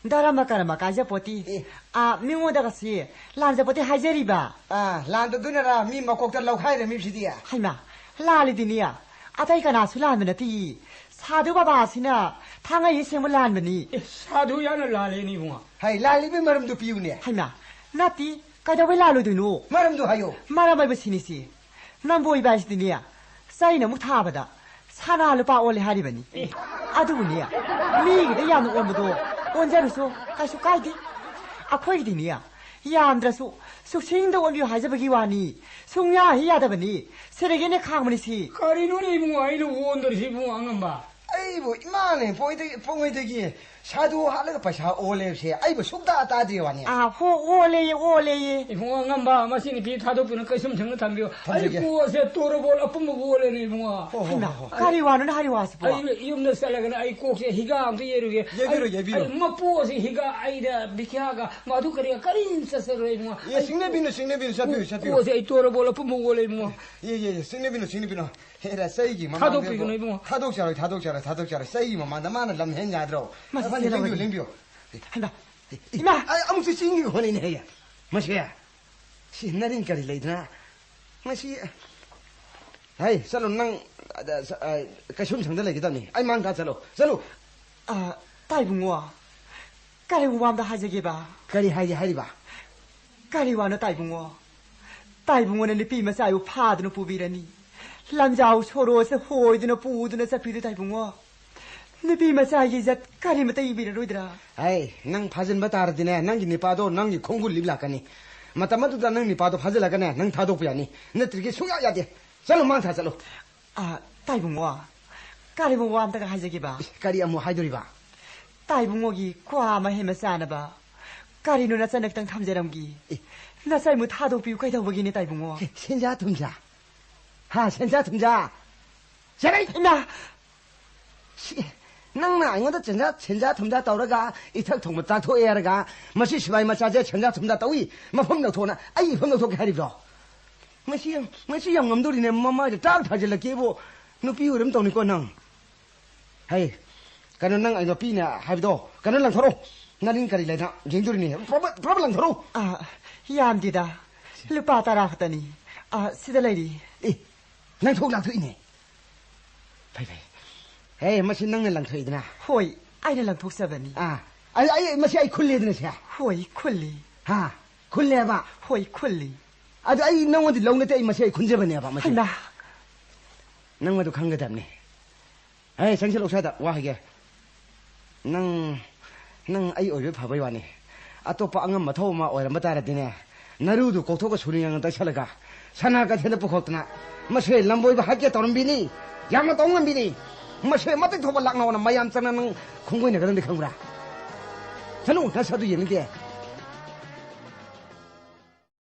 ꯙꯔꯃ ꯀꯔꯃ ꯀꯥꯏꯖꯄꯣꯠꯇꯤ꯫ ꯑꯦ꯫ ꯑꯥ, ꯃꯤꯉꯣꯟꯗꯒꯁꯤ ꯂꯥꯟꯖꯄꯣꯠꯇꯤ ꯍꯥꯏꯖꯔꯤꯕ꯫ ꯑꯥ, ꯂꯥꯟꯗꯗꯨꯅꯔ ꯃꯤ ꯃꯀꯣꯛꯇ ꯂꯧꯈꯥꯏꯔꯝꯃꯤꯕꯁꯤꯗꯤ? ꯍꯩꯃꯥ, ꯂꯥꯜꯂꯤꯗꯤꯅꯤ꯫ ꯑꯇꯩ ꯀꯅꯥꯁꯨ ꯂꯥꯟꯕ ꯅꯠꯇꯦ꯫ ꯁꯥꯙꯨ ꯕꯕꯥꯁꯤꯅ ꯊꯥꯡꯉꯩ ꯁꯦꯡꯕ ꯂꯥꯟꯕꯅꯤ꯫ ꯑꯦ, ꯁꯥꯙꯨ ꯌꯥꯝꯅ ꯂꯥꯜꯂꯦꯅꯦ ꯏꯕꯨꯡꯉꯣ꯫ ꯍꯩ, ꯂꯥꯜꯂꯤꯕꯒꯤ ꯃꯔꯝꯗꯨ ꯄꯤꯌꯨꯅꯦ꯫ ꯍꯩꯃꯥ, ꯅꯠꯇꯦ, ꯀꯩꯗꯧꯕꯩ ꯂꯥꯜꯂꯣꯏꯗꯣꯏꯅꯣ? ꯃꯔꯝꯗꯨ ꯍꯥꯏꯌꯣ꯫ ꯃꯔꯝ ꯍꯥꯏꯕ ꯁꯤꯅꯤꯁꯤ꯫ ꯅꯝꯕꯣꯏꯕ ꯍꯥꯏꯁꯤꯗꯤꯅꯦ, ꯆꯩꯅ ꯑꯃꯨꯛ ꯊꯥꯕꯗ ꯁꯅꯥ ꯂꯨꯄꯥ ꯑꯣꯜꯂꯦ ꯍꯥꯏꯔꯤꯕꯅꯤ꯫ ꯑꯦ꯫ ꯑꯗꯨꯕꯨꯅꯦ, ꯃꯤꯒꯤꯗ ꯌꯥꯝꯅ ꯑꯣꯟꯕꯗꯣ ꯑꯣꯟꯖꯔꯨꯁꯨ ꯀꯩꯁꯨ ꯀꯥꯏꯗꯦ꯫ ꯑꯩꯈꯣꯏꯒꯤꯗꯤꯅꯦ, ꯌꯥꯝꯗ꯭ꯔꯁꯨ ꯁꯨꯛꯁꯤꯡꯗ ꯑꯣꯟꯕꯤꯌꯨ ꯍꯥꯏꯖꯕꯒꯤ ꯋꯥꯅꯤ, ꯁꯨꯡꯌꯥ ꯍꯦꯛ ꯌꯥꯗꯕꯅꯤ꯫ ꯁꯤꯗꯒꯤꯅꯦ ꯈꯥꯡꯕꯅꯤ ꯁꯤ꯫ ꯀꯔꯤꯅꯣꯅꯦ ꯏꯕꯨꯡꯉꯣ, ꯑꯩꯅ ꯑꯣꯟꯗꯣꯔꯤꯁꯤ ꯏꯕꯨꯡꯉꯣ ꯑꯉꯝꯕ? ꯑꯩꯕꯨ ꯏꯃꯥꯅ ꯄꯣꯛꯏꯗꯒꯤ, ꯄꯣꯛꯉꯩꯗꯒꯤ ꯁꯥꯗꯨ ꯍꯥꯠꯂꯒ ꯄꯩꯁꯥ ꯑꯣꯜꯂꯦꯕꯁꯦ ꯑꯩꯕꯨ ꯁꯨꯛꯇꯥ ꯇꯥꯗ꯭ꯔꯤ ꯋꯥꯅꯤ꯫ ꯑꯥ, ꯍꯣ, ꯑꯣꯜꯂꯦꯌꯦ, ꯑꯣꯜꯂꯦꯌꯦ꯫ ꯏꯕꯨꯡꯉꯣ ꯑꯉꯝꯕ, ꯃꯁꯤ ꯅꯨꯄꯤ ꯊꯥꯗꯣꯛꯄꯤꯅꯨ, ꯀꯩꯁꯨꯝ ꯁꯪꯅ ꯊꯝꯕꯤꯌꯨ꯫ ꯊꯝꯖꯒꯦ꯫ ꯑꯩ ꯀꯣꯛꯁꯦ ꯇꯣꯔꯕꯣꯜ ꯑꯄꯨꯝꯕ ꯑꯣꯜꯂꯦꯅꯦ ꯏꯕꯨꯡꯉꯣ꯫ ꯍꯣ, ꯍꯣ, ꯑꯩ, ꯍꯣ, ꯍꯣ꯫ ꯀꯔꯤ ꯋꯥꯅꯣꯅꯦ ꯍꯥꯏꯔꯤ ꯋꯥꯁꯤꯕꯣ? ꯑꯩ ꯌꯨꯝꯗ ꯆꯠꯂꯒꯅ ꯑꯩ ꯀꯣꯛꯁꯦ ꯍꯤꯒꯥ ꯑꯝꯇ ꯌꯩꯔꯨꯒꯦ꯫ ꯌꯩꯕꯤꯔꯣ, ꯑꯩ, ꯌꯩꯕꯤꯔꯣ꯫ ꯑꯩ ꯃꯄꯨ ꯑꯁꯤ ꯍꯤꯒꯥ ꯑꯩꯅ ꯕꯤꯈ꯭ꯌꯥꯒ ꯃꯗꯨ ꯀꯔꯤ ꯀꯔꯤꯝ ꯆꯠꯆꯔꯣꯏ ꯏꯕꯨꯡꯉꯣ꯫ ꯑꯦ, ꯑꯩ ꯁꯤꯡꯅꯕꯤꯅꯨ, ꯁꯤꯡꯅꯕꯤꯅꯨ, ꯆꯠꯄꯤꯌꯨ, ꯆꯠꯄꯤꯌꯨ꯫ ꯀꯣꯛꯁꯦ ꯑꯩ ꯇꯣꯔꯕꯣꯜ ꯑꯄꯨꯝꯕ ꯑꯣꯜꯂꯦ ꯏꯕꯨꯡꯉꯣ꯫ ꯌꯦ, ꯌꯦ, ꯌꯦ, ꯁꯤꯡꯅꯕꯤꯅꯨ, ꯁꯤꯡꯅꯕꯤꯅꯨ꯫ ꯍꯦꯔꯥ, ꯆꯩꯒꯤ ꯃꯃꯥꯡꯗ ꯊꯥꯗꯣꯛꯄꯤꯒꯅꯨ ꯏꯕꯨꯡꯉꯣ꯫ ꯊꯥꯗꯣꯛꯆꯔꯣꯏ, ꯊꯥꯗꯣꯛꯆꯔꯣꯏ, ꯊꯥꯗꯣꯛꯆꯔꯣꯏ꯫ ꯆꯩꯒꯤ ꯃꯃꯥꯡꯗ ꯃꯥꯅ ꯂꯝ ꯍꯦꯟ ꯌꯥꯗ꯭ꯔꯣ? ꯃꯁꯤ ꯐꯅꯤ, ꯂꯦꯡꯕꯤꯌꯨ, ꯆꯦꯜꯂꯕꯅꯤ꯫ ꯂꯦꯡꯕꯤꯌꯨ꯫ ꯍꯩꯃꯥ, ꯏꯃꯥ! ꯑꯩ ꯑꯃꯨꯛꯁꯨ ꯆꯤꯡꯒꯤ ꯍꯣꯠꯅꯩꯅꯦ ꯍꯦ꯫ ꯃꯁꯦ, ꯁꯤ ꯅꯔꯤꯟ ꯀꯔꯤ ꯂꯩꯗꯅ? ꯃꯁꯤ, ꯍꯩ, ꯆꯠꯂꯣ ꯅꯪ, ꯑ, ꯑ, ꯀꯩꯁꯨꯝ ꯁꯪꯗ ꯂꯩꯒꯗꯕꯅꯤ꯫ ꯑꯩ ꯃꯥꯡ ꯊꯥ ꯆꯠꯂꯣ, ꯆꯠꯂꯣ꯫ ꯑ, ꯇꯥꯏꯕꯨꯡꯉꯣ, ꯀꯔꯤ ꯋꯥ ꯑꯝꯇ ꯍꯥꯏꯖꯒꯦꯕ? ꯀꯔꯤ ꯍꯥꯏꯒꯦ ꯍꯥꯏꯔꯤꯕ? ꯀꯔꯤ ꯋꯥꯅꯣ ꯇꯥꯏꯕꯨꯡꯉꯣ? ꯇꯥꯏꯕꯨꯡꯉꯣꯅ ꯅꯨꯄꯤ ꯃꯆꯥꯕꯨ ꯐꯥꯗꯨꯅ ꯄꯨꯕꯤꯔꯅꯤ꯫ ꯂꯝꯖꯥꯎ ꯁꯣꯔꯣꯁꯦ ꯍꯣꯏꯗꯨꯅ ꯄꯨꯗꯨꯅ ꯆꯠꯄꯤꯗꯨ ꯇꯥꯏꯕꯨꯡꯉꯣ꯫ ꯅꯨꯄꯤ ꯃꯆꯥꯒꯤ ꯏꯖꯠ ꯀꯔꯤꯃꯇ ꯏꯕꯤꯔꯔꯣꯏꯗ꯭ꯔꯥ? ꯍꯩ, ꯅꯪ ꯐꯥꯖꯤꯟꯕ ꯇꯥꯔꯗꯤꯅꯦ, ꯅꯪꯒꯤ ꯅꯤꯄꯥꯗꯣ ꯅꯪꯒꯤ ꯈꯣꯡꯒꯨꯜ ꯂꯤꯞ ꯂꯥꯛꯀꯅꯤ꯫ ꯃꯇꯝ ꯑꯗꯨꯗ ꯅꯪ ꯅꯤꯄꯥꯗꯣ ꯐꯥꯖꯤꯜꯂꯒꯅꯦ, ꯅꯪ ꯊꯥꯗꯣꯛꯄ ꯌꯥꯅꯤ꯫ ꯅꯠꯇ꯭ꯔꯗꯤ ꯁꯨꯡꯌꯥ ꯌꯥꯗꯦ꯫ ꯆꯠꯂꯣ, ꯃꯥꯡ ꯊꯥ ꯆꯠꯂꯣ꯫ ꯑ, ꯇꯥꯏꯕꯨꯡꯉꯣ, ꯀꯔꯤꯕꯨ ꯋꯥ ꯑꯝꯇꯒ ꯍꯥꯏꯖꯒꯦꯕ? ꯏꯁ, ꯀꯔꯤ ꯑꯃꯨꯛ ꯍꯥꯏꯗꯣꯔꯤꯕ? ꯇꯥꯏꯕꯨꯡꯉꯣꯒꯤ ꯀ꯭ꯋꯥ ꯑꯃ ꯍꯦꯟꯅ ꯆꯥꯅꯕ ꯀꯔꯤꯅꯣ ꯅꯆꯟꯅ ꯈꯤꯇꯪ ꯊꯝꯖꯔꯝꯒꯦ? ꯑꯦ꯫ ꯅꯆꯟꯕꯨ ꯊꯥꯗꯣꯛꯄꯤꯌꯨ ꯀꯩꯗꯧꯕꯒꯤꯅꯦ ꯇꯥꯏꯕꯨꯡꯉꯣ? ꯑꯦ, ꯁꯦꯟꯖꯥ ꯊꯨꯝꯖꯥ? ꯍꯥ, ꯁꯦꯟꯖꯥ ꯊꯨꯝꯖꯥ? ꯆꯠꯂꯣ! ꯏꯃꯥ! ꯁꯤ, ꯅꯪꯅ ꯑꯩꯉꯣꯟꯗ ꯁꯦꯟꯖꯥ, ꯁꯦꯟꯖꯥ ꯊꯨꯝꯖꯥ ꯇꯧꯔꯒ ꯏꯊꯛ ꯊꯣꯡꯕ ꯆꯥꯊꯣꯛꯑꯦ ꯍꯥꯏꯔꯒ ꯃꯁꯤ ꯁꯤꯕꯥꯏ ꯃꯆꯥꯁꯦ ꯁꯦꯟꯖꯥ ꯊꯨꯝꯖꯥ ꯇꯧꯏ, ꯃꯐꯝ ꯂꯧꯊꯣꯛꯅ ꯑꯩ ꯏꯐꯝ ꯂꯧꯊꯣꯛꯀꯦ ꯍꯥꯏꯔꯤꯕ꯭ꯔꯣ? ꯃꯁꯤ, ꯃꯁꯤ ꯌꯥꯝ ꯉꯝꯗꯣꯔꯤꯅꯦ, ꯃꯃꯥꯏꯗ ꯇꯥꯛ ꯊꯥꯖꯤꯜꯂꯛꯀꯦꯕꯨ꯫ ꯅꯨꯄꯤ ꯑꯣꯏꯔꯝ ꯇꯧꯅꯤꯀꯣ ꯅꯪ꯫ ꯍꯩ, ꯀꯩꯅꯣ ꯅꯪ ꯑꯩ ꯅꯨꯄꯤꯅꯦ ꯍꯥꯏꯕꯗꯣ, ꯀꯩꯅꯣ ꯂꯪꯊꯣꯔꯛꯑꯣ꯫ ꯅꯅꯤꯡ ꯀꯔꯤ ꯂꯩꯅꯥ ꯌꯦꯡꯗꯣꯔꯤꯅꯦ? ꯄ꯭ꯔꯣꯕ-, ꯄ꯭ꯔꯣꯕ ꯂꯪꯊꯣꯔꯛꯎ꯫ ꯑꯥ, ꯌꯥꯝꯗꯦꯗ꯫ ꯂꯨꯄꯥ ꯇꯔꯥ ꯈꯛꯇꯅꯤ꯫ ꯑꯥ, ꯁꯤꯗ ꯂꯩꯔꯤ꯫ ꯑꯦ, ꯅꯪ ꯊꯣꯛ ꯂꯥꯛꯊꯣꯛꯏꯅꯦ꯫ ꯐꯩ, ꯐꯩ꯫ ꯍꯦ, ꯃꯁꯤ ꯅꯪꯅ ꯂꯪꯊꯣꯛꯏꯗꯅ? ꯍꯣꯏ, ꯑꯩꯅ ꯂꯪꯊꯣꯛꯆꯕꯅꯤ꯫ ꯑꯥ, ꯑꯩ, ꯑꯩ, ꯃꯁꯤ ꯑꯩ ꯈꯨꯜꯂꯦꯗꯅ ꯁꯦ? ꯍꯣꯏ, ꯈꯨꯜꯂꯤ꯫ ꯍꯥ? ꯈꯨꯜꯂꯦꯕ? ꯍꯣꯏ, ꯈꯨꯜꯂꯤ꯫ ꯑꯗꯨ ꯑꯩ ꯅꯪꯉꯣꯟꯗꯤ ꯂꯧ ꯅꯠꯇꯦ, ꯑꯩ ꯃꯁꯤ ꯑꯩ ꯈꯨꯟꯖꯕꯅꯦꯕ, ꯃꯁꯤ꯫ ꯍꯩꯃꯥ! ꯅꯪ ꯑꯗꯨ ꯈꯪꯒꯗꯕꯅꯤ꯫ ꯍꯦ, ꯆꯪꯁꯤꯜꯂꯛꯎ ꯁ꯭ꯋꯥꯏꯗ, ꯋꯥ ꯍꯥꯏꯒꯦ꯫ ꯅꯪ, ꯅꯪ ꯑꯩ ꯑꯣꯏꯕ ꯐꯕꯩ ꯋꯥꯅꯤ꯫ ꯑꯇꯣꯞꯄ ꯑꯉꯝ ꯑꯊꯧ ꯑꯃ ꯑꯣꯏꯔꯝꯕ ꯇꯥꯔꯗꯤꯅꯦ, ꯅꯔꯨꯗꯨ ꯀꯣꯛꯊꯣꯛꯑꯒ ꯁꯨꯔꯤ ꯉꯥꯡꯅ ꯇꯩꯁꯜꯂꯒ ꯁꯅꯥ ꯀꯩꯊꯦꯜꯗ ꯄꯨꯈꯣꯛꯇꯅ ꯃꯁꯦ ꯂꯝꯕꯣꯏꯕ ꯍꯠꯀꯦ ꯇꯧꯔꯝꯕꯤꯅꯤ꯫ ꯌꯥꯝꯅ ꯇꯧ ꯉꯝꯕꯤꯅꯤ꯫ ꯃꯁꯦ ꯃꯇꯤꯛ ꯊꯧꯕ ꯂꯥꯛꯅꯧꯅ ꯃꯌꯥꯝ ꯆꯪꯅ ꯅꯪ ꯈꯣꯡꯒꯣꯏꯅꯒꯗꯕꯅꯤ ꯈꯪꯕ꯭ꯔꯥ? ꯆꯠꯂꯨ, ꯅꯁꯛ ꯑꯗꯨ ꯌꯦꯡꯅꯤꯡꯗꯦ꯫